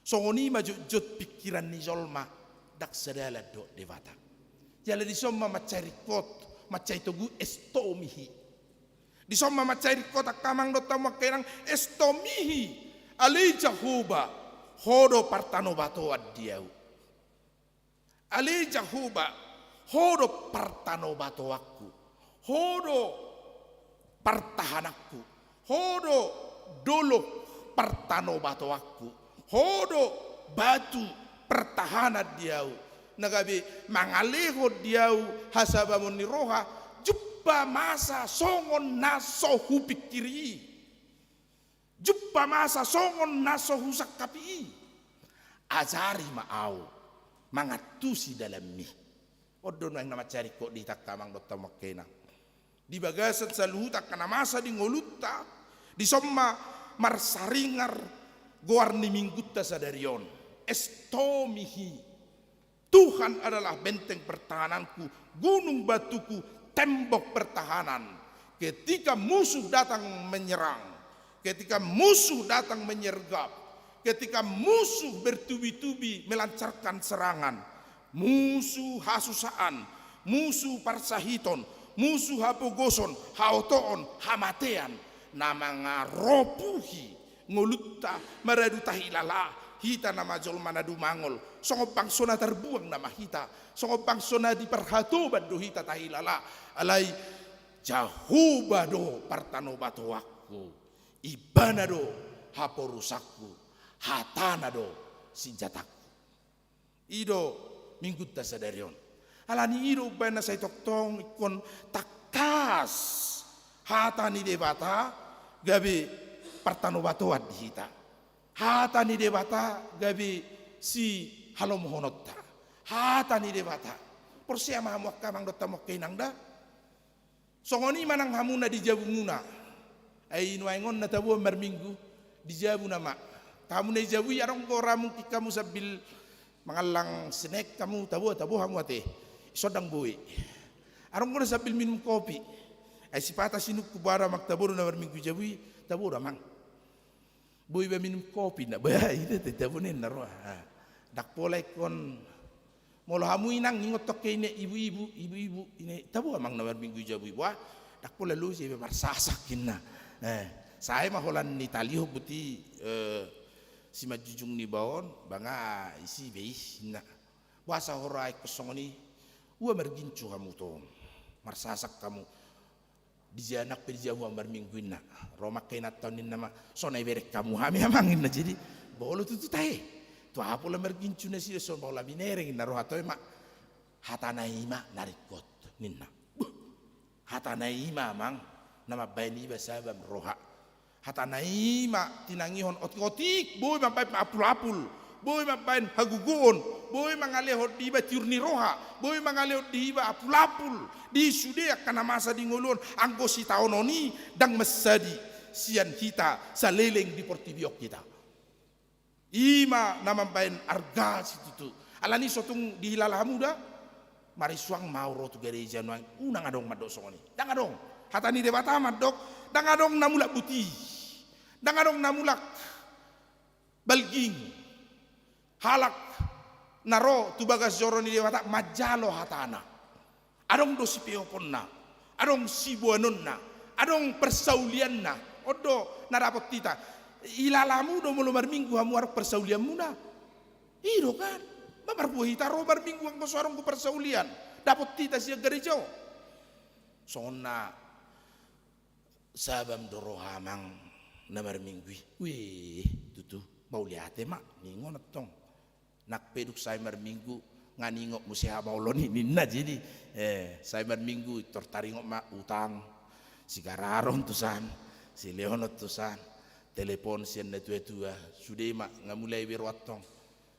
Songon i ma jotjot pingkiran ni jolma, ndang sadalan dohot Debata. Jala dison ma mansai ringkot, mansai togu estomihi. Dison ma mansai ringkot angka amang dohot hamu angka inang, estomihi, ale Jahowa, ho do partanobatoan di ahu. Ale Jahowa, ho do partanobatoanku, ho do partahananku, ho do dolok partanobatoanku, ho do batu partahanan di ahu, na gabe mangalehon di ahu hasabamon ni roha, jumpa masa songon na so hupingkiri i. Jumpa masa songon na so husangkapi i. Ajari ma ahu mangantusi dalanmi. On do nuaeng na mansai ringkot di hita angka amang dohot hamu angka inang. Di bagasan saluhut angka na masa di ngolunta, dison ma marsaringar goar ni minggunta sadari on. Estomihi. Tuhan adalah benteng pertahananku, gunung batuku, tembok pertahanan. Ketika musuh datang menyerang, ketika musuh datang menyergap, ketika musuh bertubi-tubi melancarkan serangan, musuh hasusaan, musuh parsahiton, musuh hapogoson, haotoon, hamatean, na mangaropuhi ngolunta, maradu tahilala, hita nama jolma na dumangol, songon bangso na tarbuang nama hita, songon bangso na diparhatoban do hita tahilala, alai Jahowa do partanobatoanku, Ibana do haporusanku, hatana do sinjataku. I do minggunta sadari on. Alani i do umbaen na sai tongtong ingkon tangkas hata ni Debata gabe partanobatoan di hita. Hata ni Debata gabe sihalomohononta. Hata ni Debata. Porsea ma hamu angka amang dohot hamu angka inang da. Songon i ma nang hamu na di jabumuna. Ai nuaeng on na tabo marminggu, di jabu nama. Hamu na di jabu i, adong do ra mungkin hamu sambil mangallang snack hamu, tabo, tabo hamu ate. Dison ndang boi. Adong do na sambil minum kopi. Ai sipata sinungkun, boha do amang, tabo do na marminggu jabu i, tabo do amang. Boi ba minum kopi, na ba i da, tabo ninna roha. Ndang pola ingkon, molo hamu inang ingot tongke i na ibu-ibu, ibu-ibu, i na, tabo amang na marminggu jabu i, boha, ndang pola loja iba marsasak inna. Eh, sae ma holan ni talihon boti, eh, simanjujung ni baon, ba nga isi be i inna. Boasa ho ra ingkon songon i, ua margincu hamu tong, marsasak hamu. Di ja nang pe di ja hamu marminggu inna. Ro ma angka inanta on ninna ma, so na ibereng hamu hami amang inna, jadi, bolo tutu tahe. Tu aha pola margincu nasida, so pola binereng inna, roha toe ma. Hatana i ma na ringkot ninna. Buh. Hatana i ma amang, na mambaen iba sabam roha. Hatana i ma tinangihon otik-otik, boi mambaen apul-apul, boi mambaen hagogoon, boi mangalehon di iba tiur ni roha, boi mangalehon di iba apul-apul, di sude angka na masa di ngolu on, anggo sitaonon i ndang mansadi sian hita saleleng di portibi on hita. I ma na mambaen arga situtu. Alani so tung dihilala hamu da, marisuang ma au ro tu gareja nuaeng, unang adong mandok songon i. Ndang adong. Hata ni Debata mandok, ndang adong na mulak buti. Ndang adong na mulak balging. Halak na ro tu bagas joro ni Debata manjalo hatana. Adong do sipeoponna, adong siboanonna, adong parsaulianna. On do na dapot hita. Ilalamu do molo marminggu hamu adong parsaulianmuna. I do kan. Ma marbue hita ro marminggu anggo so adong do parsaulian. Dapot hita sian gareja on. Songon na sabam do roha amang na marminggu i. Wih, tutu. Mauliate ma, ningon antong. Nang pe dung sae marminggu, nga ningot muse hamaolon i ninna, jadi, eh, sae marminggu, tor taringot ma utang, sigararon tusan, silehon tusan, telepon sian natua-tua, sude ma, nga mulai be ro antong.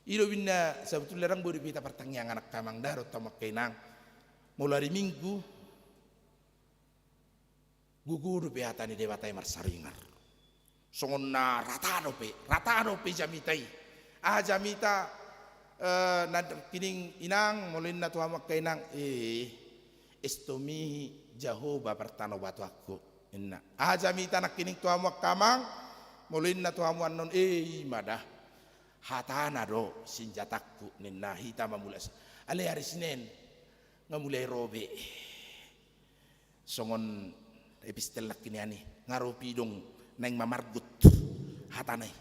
I do ninna, sabotulna ndang boi dope hita partangiangan angka amang da dohot hamu angka inang. Molo ari Minggu, gogo dope hata ni Debata i marsaringar. Songon na rata dope, rata dope jamita i. Aha jamita, eh, nangkining inang, molo inna tu hamu angka inang, eh, estomihi Jahowa partanobatoanku, inna. Aha jamita nangkining tu hamu angka amang, molo inna tu hamu annon, eh, i ma da. Hatana do sinjatangku, ninna, hita ma mulak. Alai ari Sinen, nga mulai ro be. Songon epistel nangkiningan i, nga ro pidong naeng mamargot hatana i.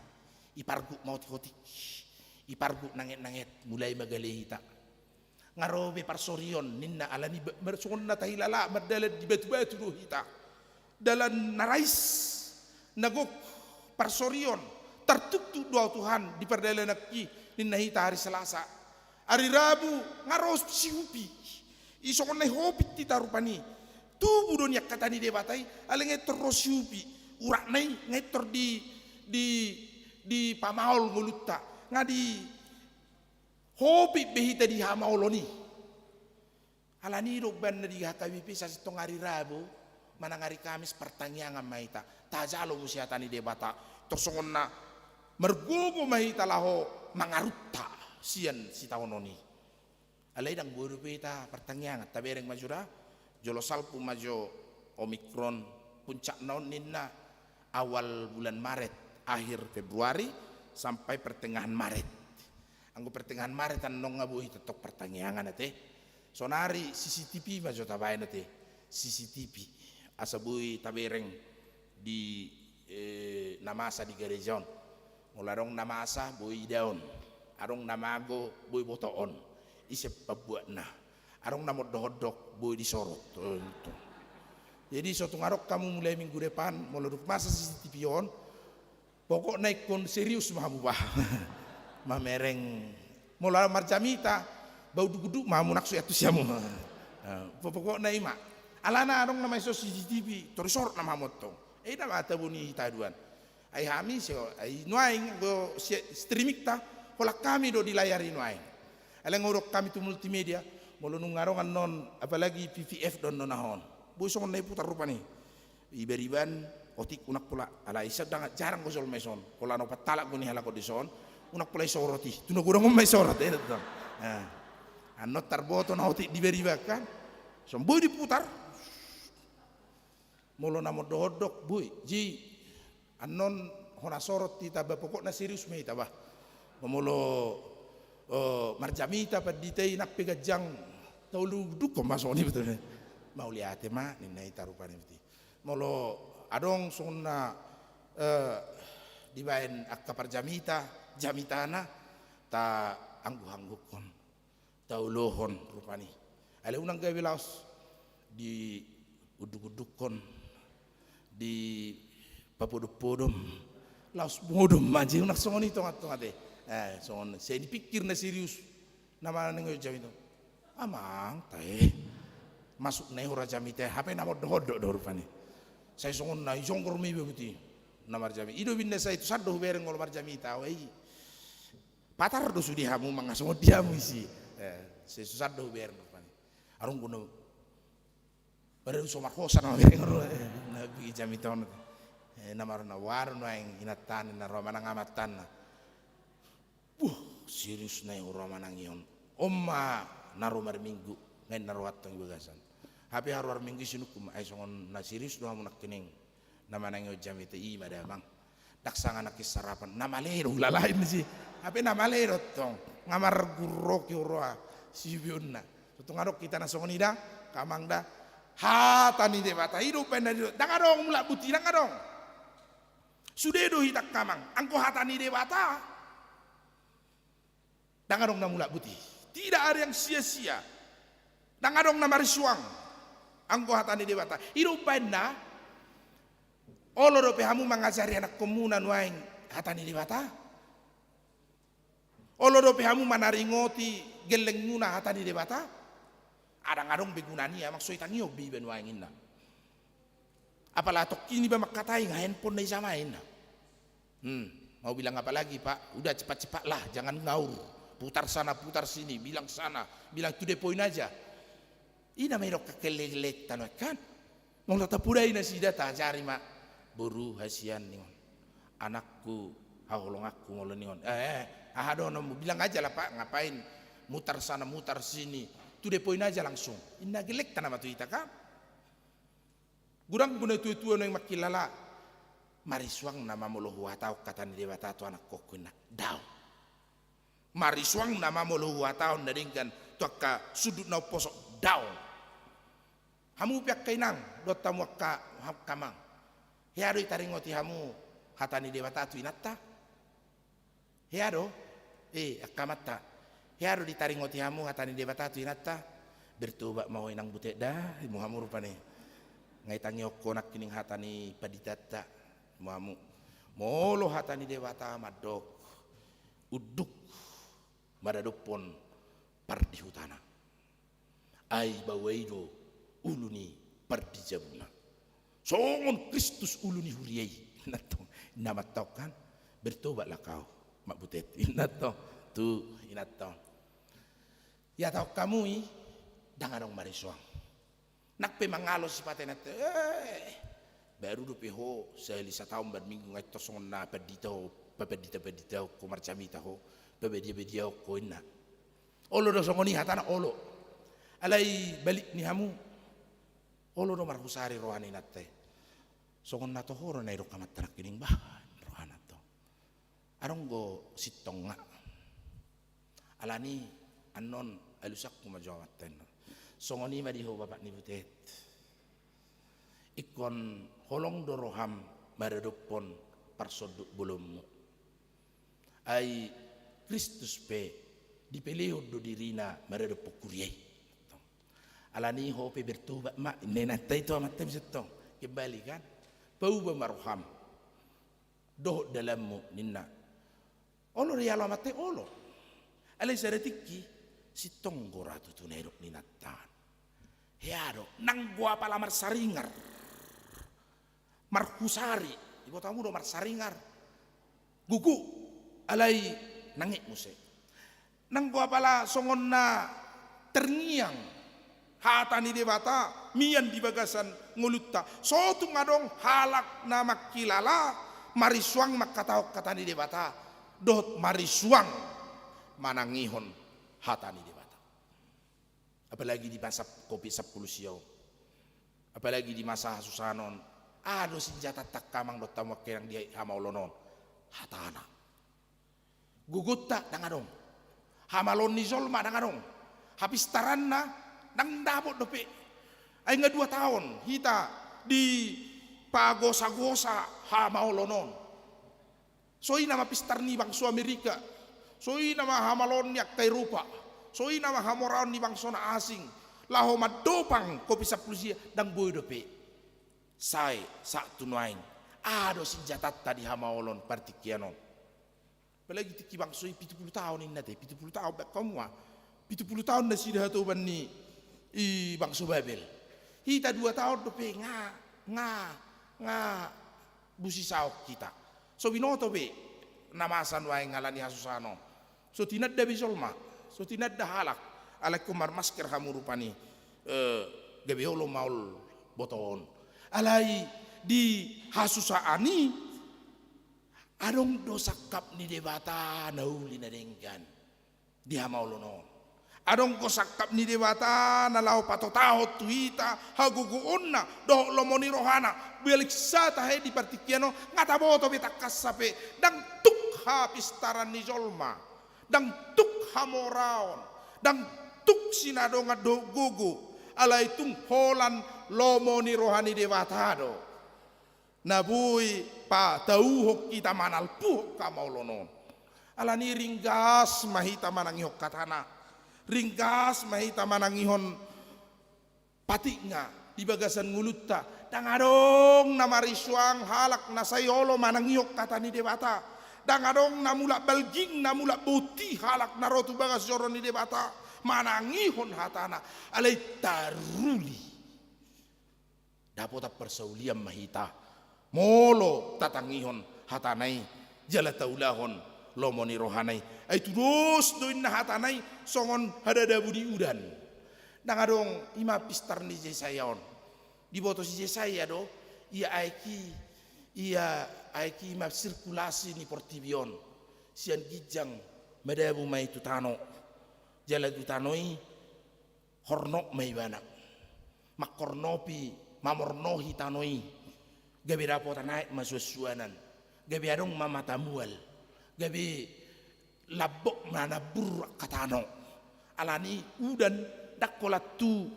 Ipargut ma otik-otik, ipargut nanget-nanget, mulai ma gale hita. Nga ro be parsorion, ninna, alani ba-, mar-, songon na tahilala, mardalan di batu-batu do hita. Dalan na rais, na gok, parsorion, tartuktuk do au Tuhan di pardalananki, ninna hita ari Selasa. Ari Rabu, nga ro siupi. I songon na ihopit hita rupani. Tubu do nian hata ni Debata i, alai nga intor ro siupi. Uratna i, nga intor di, di, dipamaol ngolunta. Nga dihopit be hita di hamaolon i. Alani i do umbahen na di H K B P sasintong ari Rabu, manang ari Kamis partangiangan ma hita. Tajalo muse hata ni Debata. Tor songon na margogo ma hita laho mangarunta sian sitaonon i. Alai ndang boi dope hita partangiangan. Tabereng ma jo da, jolo salpu ma jo Omikron, puncakna on ninna awal bulan Maret, akhir Februari, sampai pertengahan Maret. Anggo pertengahan Maret annon nga boi hita tong partangiangan ate. Sonari C C T V ma jo tabaen ate. C C T V. Asa boi tabereng di, eh, na masa di gareja on. Molo adong na masa boi idaon. Adong na mago boi botoon. Ise pambuatna. Adong na mondok-ondok boi disorot. Oh, itu. Jadi so tung adong hamu mulai minggu depan, molo dung masa C C T V on, pokokna ingkon serius ma hamu bah. Mamereng. Molo marjamita, ba unduk-unduk ma hamu nang so iantusi hamu. Eh, po-, pokokna i ma. Alana adong nama iso C C T V, tor disorot nama hamu antong. Eh, nama tabo ni hita haduan. Ai hami so, ai nuaeng anggo si-, streaming ta, holan hami do di layar i nuaeng. Alai nga hudok hami tu multimedia, molo nunga adong annon, apalagi V V F do annon aha on. Boi songon na iputar rupani. Ibariban, otik unang pola, alai isa ndang jarang do jolma ison. Holan opat halak do ni halak on dison, unang pola isorot i. Tu na godang on ma isorot, eh, tetap. Nah. Annon tarboto na otik di bariban kan. Son boi diputar. Molo na mondok-ondok, boi. Ji, annon hona sorot hita bah, pokokna serius ma hita bah. Molo, eh, marjamita pandita i nang pe ganjang, taundukhon ma songon i betul. Mauliate ma, ninna hita rupani betul. Molo adong songon na, eh, dibaen angka parjamita, jamitana, taangguh-angguhkon. Taulohon rupani. Alai unang gabe laos di unduk-undukkon, Di papodom-podom, laos modom ma, jei unang songon i tonga-tonga te. Eh, songon, sai dipikir na serius. Na manang i jamita on. Amang, tahe. Masuk na i ho ra jamita, hape na mondok-ondok do rupani. Sai songon na i jonggor ma iba buti. Na marjamita. I do binna sai tusan do hubereng olo marjamita, au i. Patar do sude hamu mangasongon di hamu isi. Eh, sai tusan do hubereng rupani. Arung guna Baru so marhosa na mamereng ro, eh, na bigi jamita on. Eh, na mar na waru na eng inantan na ro manang amantan na. Buh, serius na i ro manang i on. On ma na ro marminggu, ngai na ro antong i bagasan. Hape haru marminggu i sinungkun ma, ai songon na serius do hamu nangkining. Na manang i on jamita i ma damang. Ndang sanga nangkin sarapan, na male do hulalain si. Hape na male do tong. Nga margurroki huroha sibionna. Tontu nga adong hita na songon i da, angka amang da. Hata ni Debata i do umbaen na didok. Ndang adong mulak buti, ndang adong. Sude do hita angka amang. Anggo hata ni Debata. Ndang adong na mulak buti. Tidak ada yang sia-sia. Ndang adong na marisuang. Anggo hata ni Debata. I do umbaen na. Olo dope hamu mangajari anakkonmuna nuaeng hata ni Debata. Olo dope hamu manaringoti gellengmuna hata ni Debata. Ndang adong be guna ni i, amang, so itangihon be iba nuaeng inna. Apala tongkin iba mangkatai nga handphone na i sama inna. Hmm, mau bilang apa lagi, Pak? Udah cepat-cepatlah, jangan ngaur. Putar sana, putar sini, bilang sana, bilang to the point aja. I na ma didok angka gellengta nuaeng kan. Molo tapodai nasida, taajari ma. Boru, hasian ningon. Anakku, haholonganku molo ningon. Eh, eh, aha do na mu bilang aja lah, Pak, ngapain mutar sana mutar sini. To the point aja langsung. Inna gellengta nama tu hita kan. Godang do na tua-tua naeng mangkilala. Marisuang nama molo huhatahon hata ni Debata tu anakkonku inna. Daong. Marisuang nama molo huhatahon na denggan tu angka sundut na umposok, daong. Hamu pe angka inang, dohot hamu angka, angka amang. Hea do ditaringoti hamu hata ni Debata tu inanta? Hea do? Eh, angka amanta. Hea do ditaringoti hamu hata ni Debata tu inanta? Bertobat ma ho inang Butet da, imu hamu rupani. Nga itangihon ho nangkining hata ni panditanta, imu hamu. Molo hata ni Debata mandok. Unduk maradophon pardihutana. Ai baoa i do ulu ni pardijabuna. Songon Kristus ulu ni huria i. Inna tong, inna ma tong kan. Bertobatlah kau, Mak Butet. Inna tong, tu, inna tong. Ia tong hamu i, ndang adong marisuang. Nang pe mangalo sipata inanta, eh, baru dope ho, sahali sataon marminggu nga i tong songon na pandita ho, papandita-pandita ho, marjamita ho, pabadia-badia ho inna. Olo do songon i hatana, olo. Alai balik ni hamu. Olo do marhusari roha ni inanta i. Songon na toho do na didok amanta nangkining, bah, rohana tong. Adong do sintong nga. Alani annon alusanku ma jo amanta inna. Songon i ma di ho bapak ni Butet. Ingkon holong do roham maradophon parsonduk bolonmu. Ai Kristus pe dipelehon do dirina maradophon huria i. Alani ho pe bertobat ma, inna inanta i tu amanta i, muse tong. Kembali kan. Pauba ma roham. Dohot dalanmu, ninna. Olo do ialo amanta i, olo. Alai sada tingki, sintong do ra tutu na didok ni inanta an. Hea do, nanggo apala marsaringar. Marhusari, iboto hamu do marsaringar. Gogo, alai nangek muse. Nanggo apala songon na terngiang hata ni Debata mian di bagasan ngolunta. So tung adong halak na mangkilala marisuang mangkatahon hata ni Debata, dohot marisuang manangihon hata ni Debata. Apalagi di masa Covid sampulu sia on. Apalagi di masa hasusahan on. Aha do sinjatanta angka amang dohot hamu angka inang di hamaolon on? Hatana. Gogonta ndang adong. Hamaloon ni jolma ndang adong. Hapistaranna ndang dapot dope. Ai nga dua taon hita dipagosa-gosa hamaolon on. So i nama pistar ni bangso Amerika. So i nama hamaloon ni angka Eropa. So i nama hamoraon ni bangso na asing. Laho mandopang Covid sampulu sia, ndang boi dope. Sae sahat tu nuaeng, aha do sinjatanta di hamaolon partingkian on? Apalagi tingki bangso i pitu pulu taon inna te, pitu pulu taon baen hamu ma. Pitu pulu taon nasida hatoban ni i bangso Babel. Hita dua taon dope nga, nga, nga busisaon hita. So binoto be na masa nuaeng ala ni hasusahan on. So tinanda be jolma, so tinanda halak, alai ingkon marmasker hamu rupani, eh, gabe olo maol botoon. Alai di hasusahan i, adong do sangkap ni Debata na uli na denggan di hamaolon on. Adong do sangkap ni Debata na laho patotahon tu hita hagogoonna dohot lomo ni rohana. Balik sa tahe di partingkian on, nga taboto be tangkas sape, ndang tuk hapistaran ni jolma, ndang tuk hamoraon, ndang tuk sinadongan dohot gogo, alai tung holan lomo ni roha ni Debata do na boi patauhon hita manalpuhon hamaolon on. Alani ringgas ma hita manangihon hatana, ringgas ma hita manangihon patikna di bagasan ngolunta. Ndang adong na marisuang halak na sai olo manangihon hata ni Debata. Ndang adong na mulak balging, na mulak boti halak na ro tu bagas joro ni Debata manangihon hatana. Alai taruli dapotan parsaulian ma hita molo tatangihon hatana i jala taulahon lomo ni rohana i. Ai tudos do inna hatana i songon hadadabu di udan. Ndang adong, i ma pistar ni Jesaya on. Diboto si Jesaya do, ia aek i, ia aek i ma sirkulasi ni portibi on sian ginjang madabu ma i tu tano. Jala tu tano i hornop ma ibana. Mangkornopi, mamornohi tano i. Gabe dapotan aek ma suansuanan. Gabe adong ma mata mual. Gabe lambok ma nambur angka tano. Alani udan ndang holan tu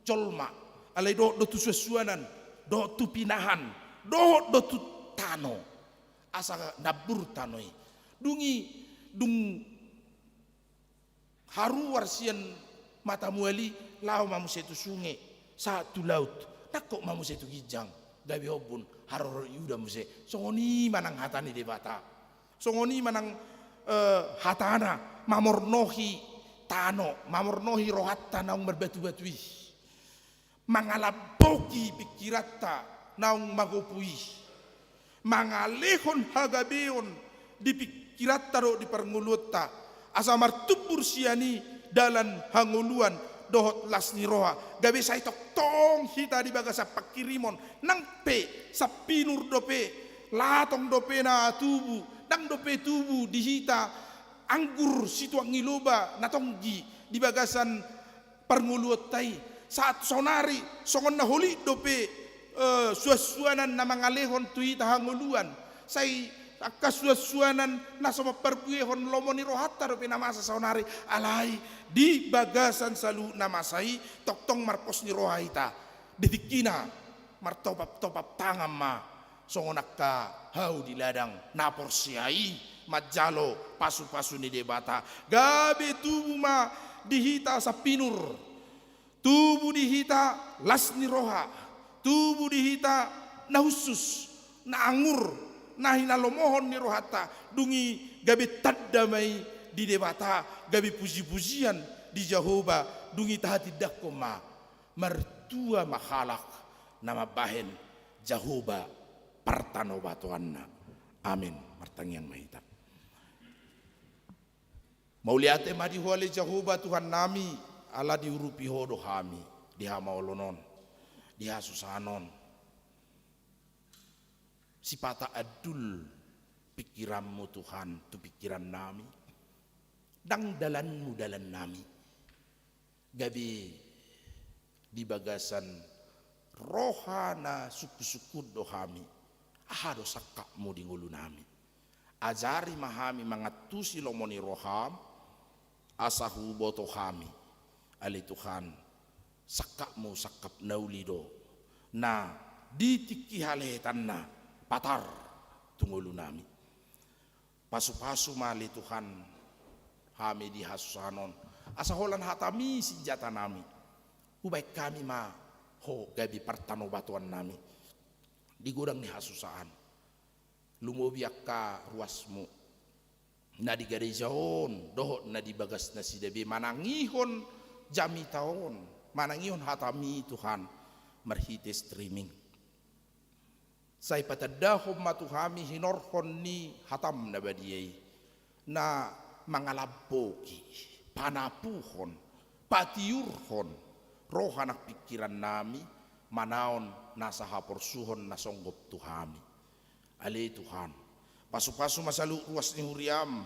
jolma. Alai dohot do tu suansuanan, dohot tu pinahan, dohot do tu tano. Asa nambur tano i. Dung i, dung haruar sian mata mual i, laho ma muse tu sunge, sahat tu laut, nangkok ma muse tu ginjang, gabe ombun, haroro di udan muse. Songon i ma nang hata ni Debata. Songon i ma nang, eh, hatana mamornohi tano, mamornohi rohanta naung marbatubatu i. Mangalamboki pingkiranta naung magopu i. Mangalehon hagabeon di pingkiranta dohot di parngoluonta. Asa martumbur sian i dalan hangoluan dohot las ni roha. Gabe sai tongtong hita di bagasan panghirimon. Nang pe sampinur dope, latong dope na tubu, ndang dope tubu di hita anggur situak ni loba na tonggi di bagasan parngoluonta i. Sahat saonari, songon na holit dope, eh, suansuanan na mangalehon tu hita hangoluan. Sai angka suansuanan na so mamparbuehon lomo ni rohanta dope na masa saonari. Alai di bagasan saluhut na masa i, tongtong marpos ni roha hita. Di tingkina, martopap-topap tangan ma songon angka hau di ladang na porsea i manjalo pasupasu ni Debata. Gabe tubu ma di hita sampinur, tubu di hita las ni roha, tubu di hita na hushus, na angur, na hinalomohon ni rohanta. Dung i gabe tanda ma i di Debata, gabe pujipujian di Jahowa. Dung i tahatindangkon ma, martua ma halak na mambahen Jahowa partanobatoanna. Amen. Martangiang ma hita. Mauliate ma di Ho ale Jahowa Tuhannami, ala diurupi Ho do hami di hamaolon on, di hasusahan on. Sipata andul pingkiranMu Tuhan tu pingkirannami. Ndang dalanMu dalannami. Gabe di bagasan roha na sungkunsungkun do hami. Aha do sangkapMu di ngolunami? Ajari ma hami mangantusi lomo ni rohaM, asa huboto hami. Ale Tuhan, sangkapMu sangkap na uli do, na di tingki halehetanna patar tu ngolunami. Pasupasu ma ale Tuhan hami di hasusahan on, asa holan hataMi sinjatanami. Hubahen hami ma Ho gabe partanobatoannami. di godang ni hasusaan. Lumobi angka ruasmu na di gareja on dohot na di bagasnasida be manangihon jamita on, manangihon hataMi Tuhan, marhite streaming. Sai patandahon ma tu hami hinorhon ni hataM na badia i, na mangalamboki, panapuhon, patiurhon roha nang pingkirannami, manaon nasa haporsuhon na songgop tu hami. Ale Tuhan, pasupasu ma saluhut ruas ni huriaM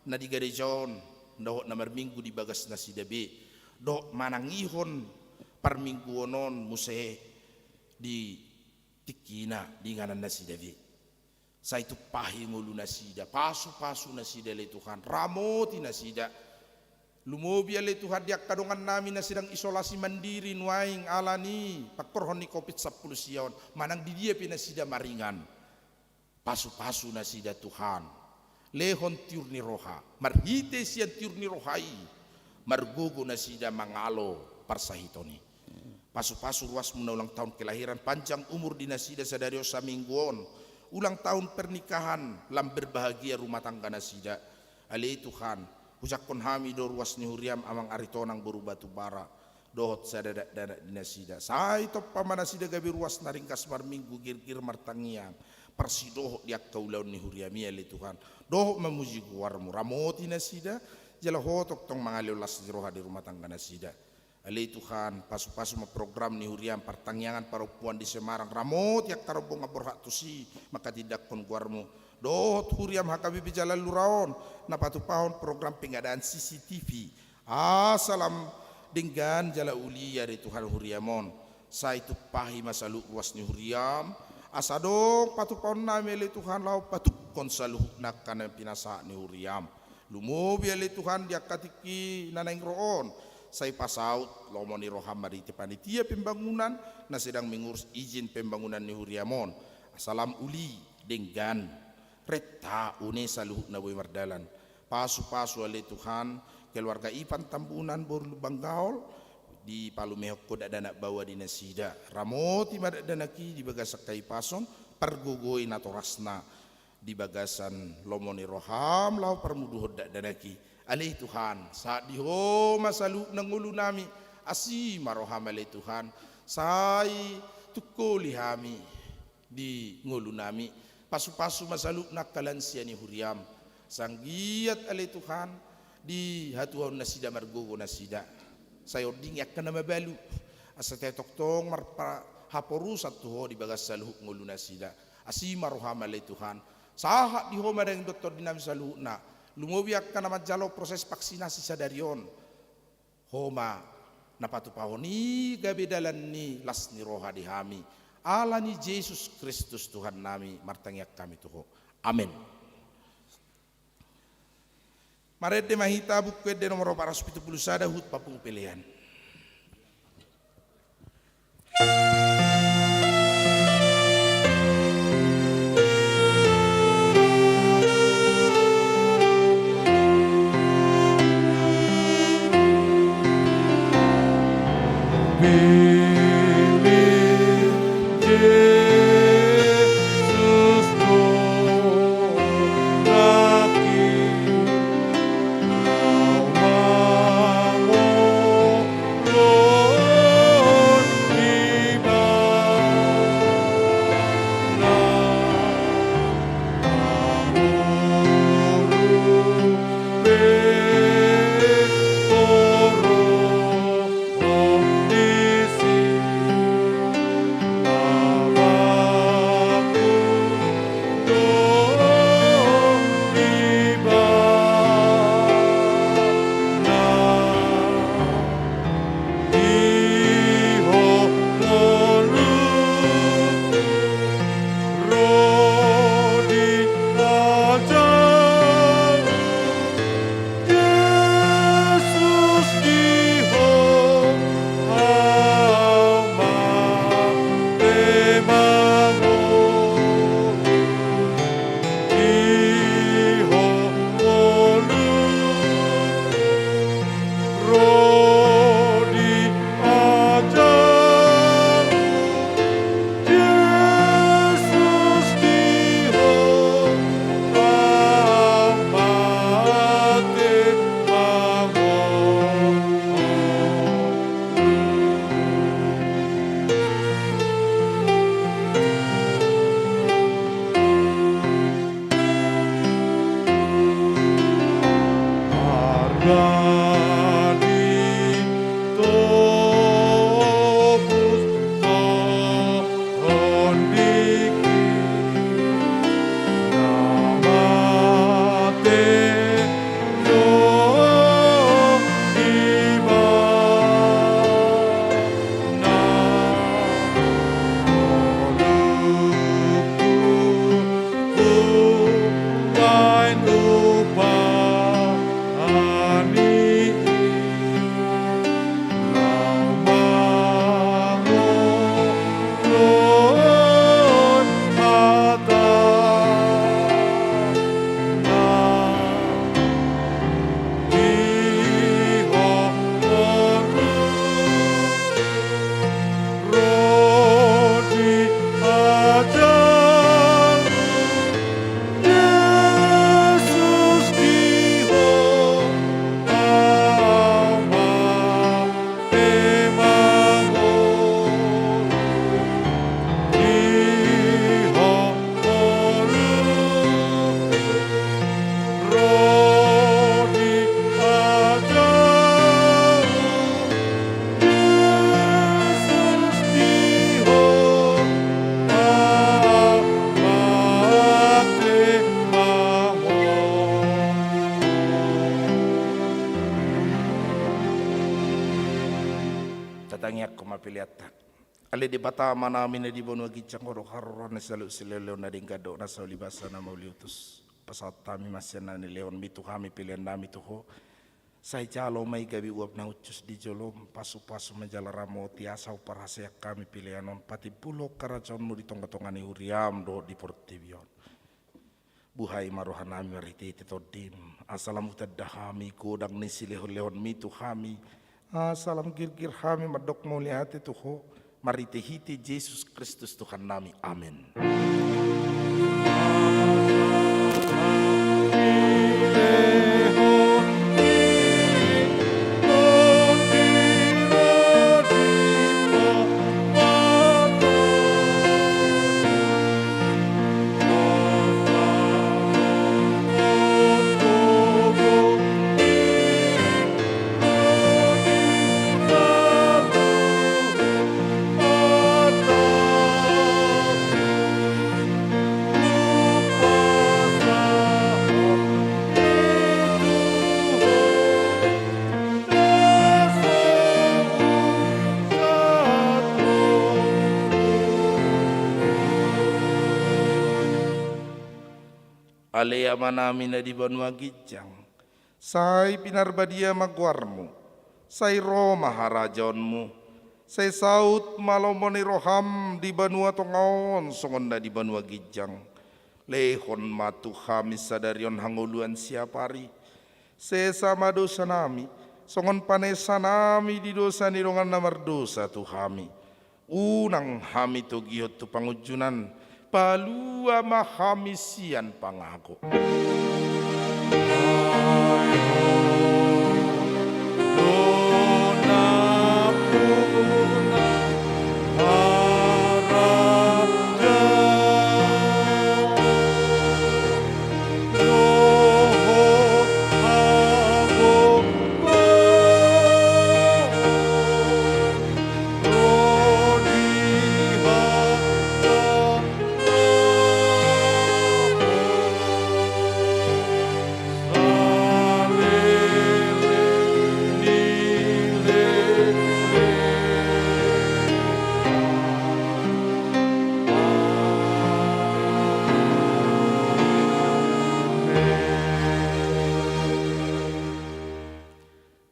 na di gareja on, dohot na marminggu di bagasnasida be, dohot manangihon parmingguon on muse di tingkina di inganannasida be. Sai tumpahi ngolunasida, pasupasu nasida ale Tuhan, ramoti nasida. Lumobi ale Tuhan di angka dongannami na sedang isolasi mandiri nuaeng ala ni pangkorhon ni Covid sampulu sia on, manang di dia pe nasida maringan. Pasupasu nasida Tuhan. Lehon tiur ni roha. Marhite sian tiur ni roha i, margogo nasida mangalo parsahiton i. Pasupasu ruasmu na ulang tahun kelahiran, panjang umur di nasida sadari on saminggu on. Ulang tahun pernikahan, lam berbahagia rumah tangga nasida. Ale Tuhan, hujangkon hami do ruas ni huriaM Amang Aritonang boru Batubara dohot sada dakdanak di nasida. Sai tompa ma nasida gabe ruas na ringgas marminggu, girgir martangiang, parsidohot di angka ulaon ni huriaMi ale Tuhan. Dohot mamuji goarMu, ramoti nasida, jala Ho tongtong mangalehon las ni roha di rumah tangga nasida. Ale Tuhan, pasupasu ma program ni huriaM partangiangan parompuan di Semarang, ramoti angka rombongan borhat tusi manghatindanghon goarMu. Dohot huriaM H K B P Jalan Lura on, na patupahon program pengadaan C C T V. Asa lam denggan jala uli ale Tuhan huriaM on. Sai tumpahi ma saluhut ruas ni huriaM, asa adong patupaonnami ale Tuhan laho patungkon saluhutna angka na pinasahat ni huriaM. Lumobi ale Tuhan di angka tingki na naeng ro on, sai pasaut lomo ni rohaM marhite panitia pembangunan na sedang mengurus izin pembangunan ni huriaM on. Asa lam uli, denggan, renta, une saluhutna boi mardalan. Pasupasu ale Tuhan keluarga Ipan Tambunan boru Lumban Gaol, dipalumehon Ho dakdanak baoa di nasida. Ramoti ma dakdanak i di bagasan hahipason, pargogoi natorasna di bagasan lomo ni rohaM laho parmuduhon dakdanak i. Ale Tuhan, sahat di Ho ma saluhutna ngolunami, asi ma rohaM ale Tuhan, sai tungkoli hami di ngolunami. Pasupasu ma saluhutna angka lansia ni huriaM. Asa anggiat ale Tuhan, dihatuaon nasida margogo nasida. Sai ondingi angka na mabalu. Asa tongtong marpa-, haporusan tu Ho di bagas saluhut ngolunasida. Asi ma rohaM ale Tuhan. Sahat di Ho ma daging dohot tondinami saluhutna. Lumobi angka na manjalo proses vaksinasi sadari on. Ho ma na patupahon i gabe dalan ni las ni roha di hami. Ala ni Jesus Kristus Tuhannami martangiang hami tu Ho. Amen. Marende ma hita Buku Ende nomor opat ratus pitu pulu sada, huhut papungu pelean. Tatangiangkon ma peleanta. Ale Debata Amanami na di banua ginjang, Ho do haroroan ni saluhut silehonlehon na denggan dohot na so ulibasa na mauliutus. Pasahat hami ma sian na nilehonmi tu hami peleannami tu Ho. Sai jalo ma i gabe uap na hushus di jolom, pasupasu ma jala ramoti asa umparhaseang hami pelean on patimbulhon harajaonmu di tongatonga ni huriam dohot di portibi on. Buhai ma rohanami marhitehite Tondim, asa lam hutanda hami godang ni silehonlehonmi tu hami, asa lam girgir hami mandok mauliate tu Ho, marhitehite Jesus Kristus Tuhannami. Amen. Ale Amanami na di banua ginjang, sai pinarbadia ma goarmu, sai ro ma harajaonmu, sai saut ma lomo ni roham di banua tonga on songon na di banua ginjang. Lehon ma tu hami sadari on hangoluan siapari. Sesa ma dosanami, songon panesanami di dosa ni dongan na mardosa tu hami. Unang hami togihon tu pangunjunan, palua ma hami sian pangago.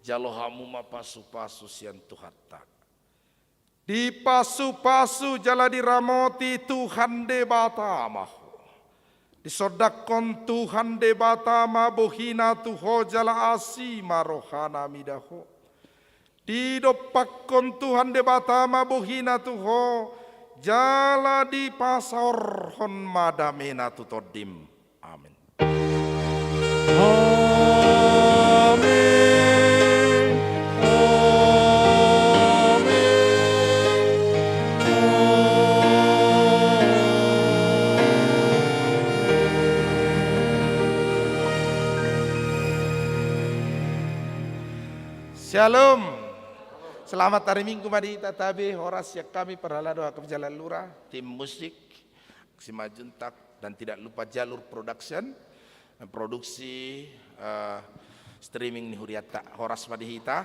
Jalo hamu ma pasupasu sian Tuhanta. Dipasupasu jala diramoti Tuhan Debata ma ho. Disondangkon Tuhan Debata ma bohina tu ho jala asi ma rohana mida ho. Didompakkon Tuhan Debata ma bohina tu ho, jala dipasaorhon ma damena tu tondim. Amen. Amen. Amen. Shalom. Selamat hari Minggu ma di hita tabe, horas sian hami parhalado HKBP Jalan Lura, tim musik, Simanjuntak, dan tidak lupa Jalur Production, produksi, eh, streaming ni hurianta. Horas ma di hita.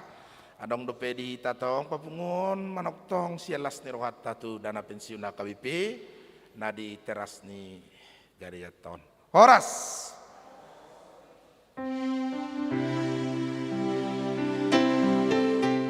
Adong dope di hita tong papunguhon manongtong sian las ni rohanta tu dana pensiun HKBP na di teras ni gereja on. Horas.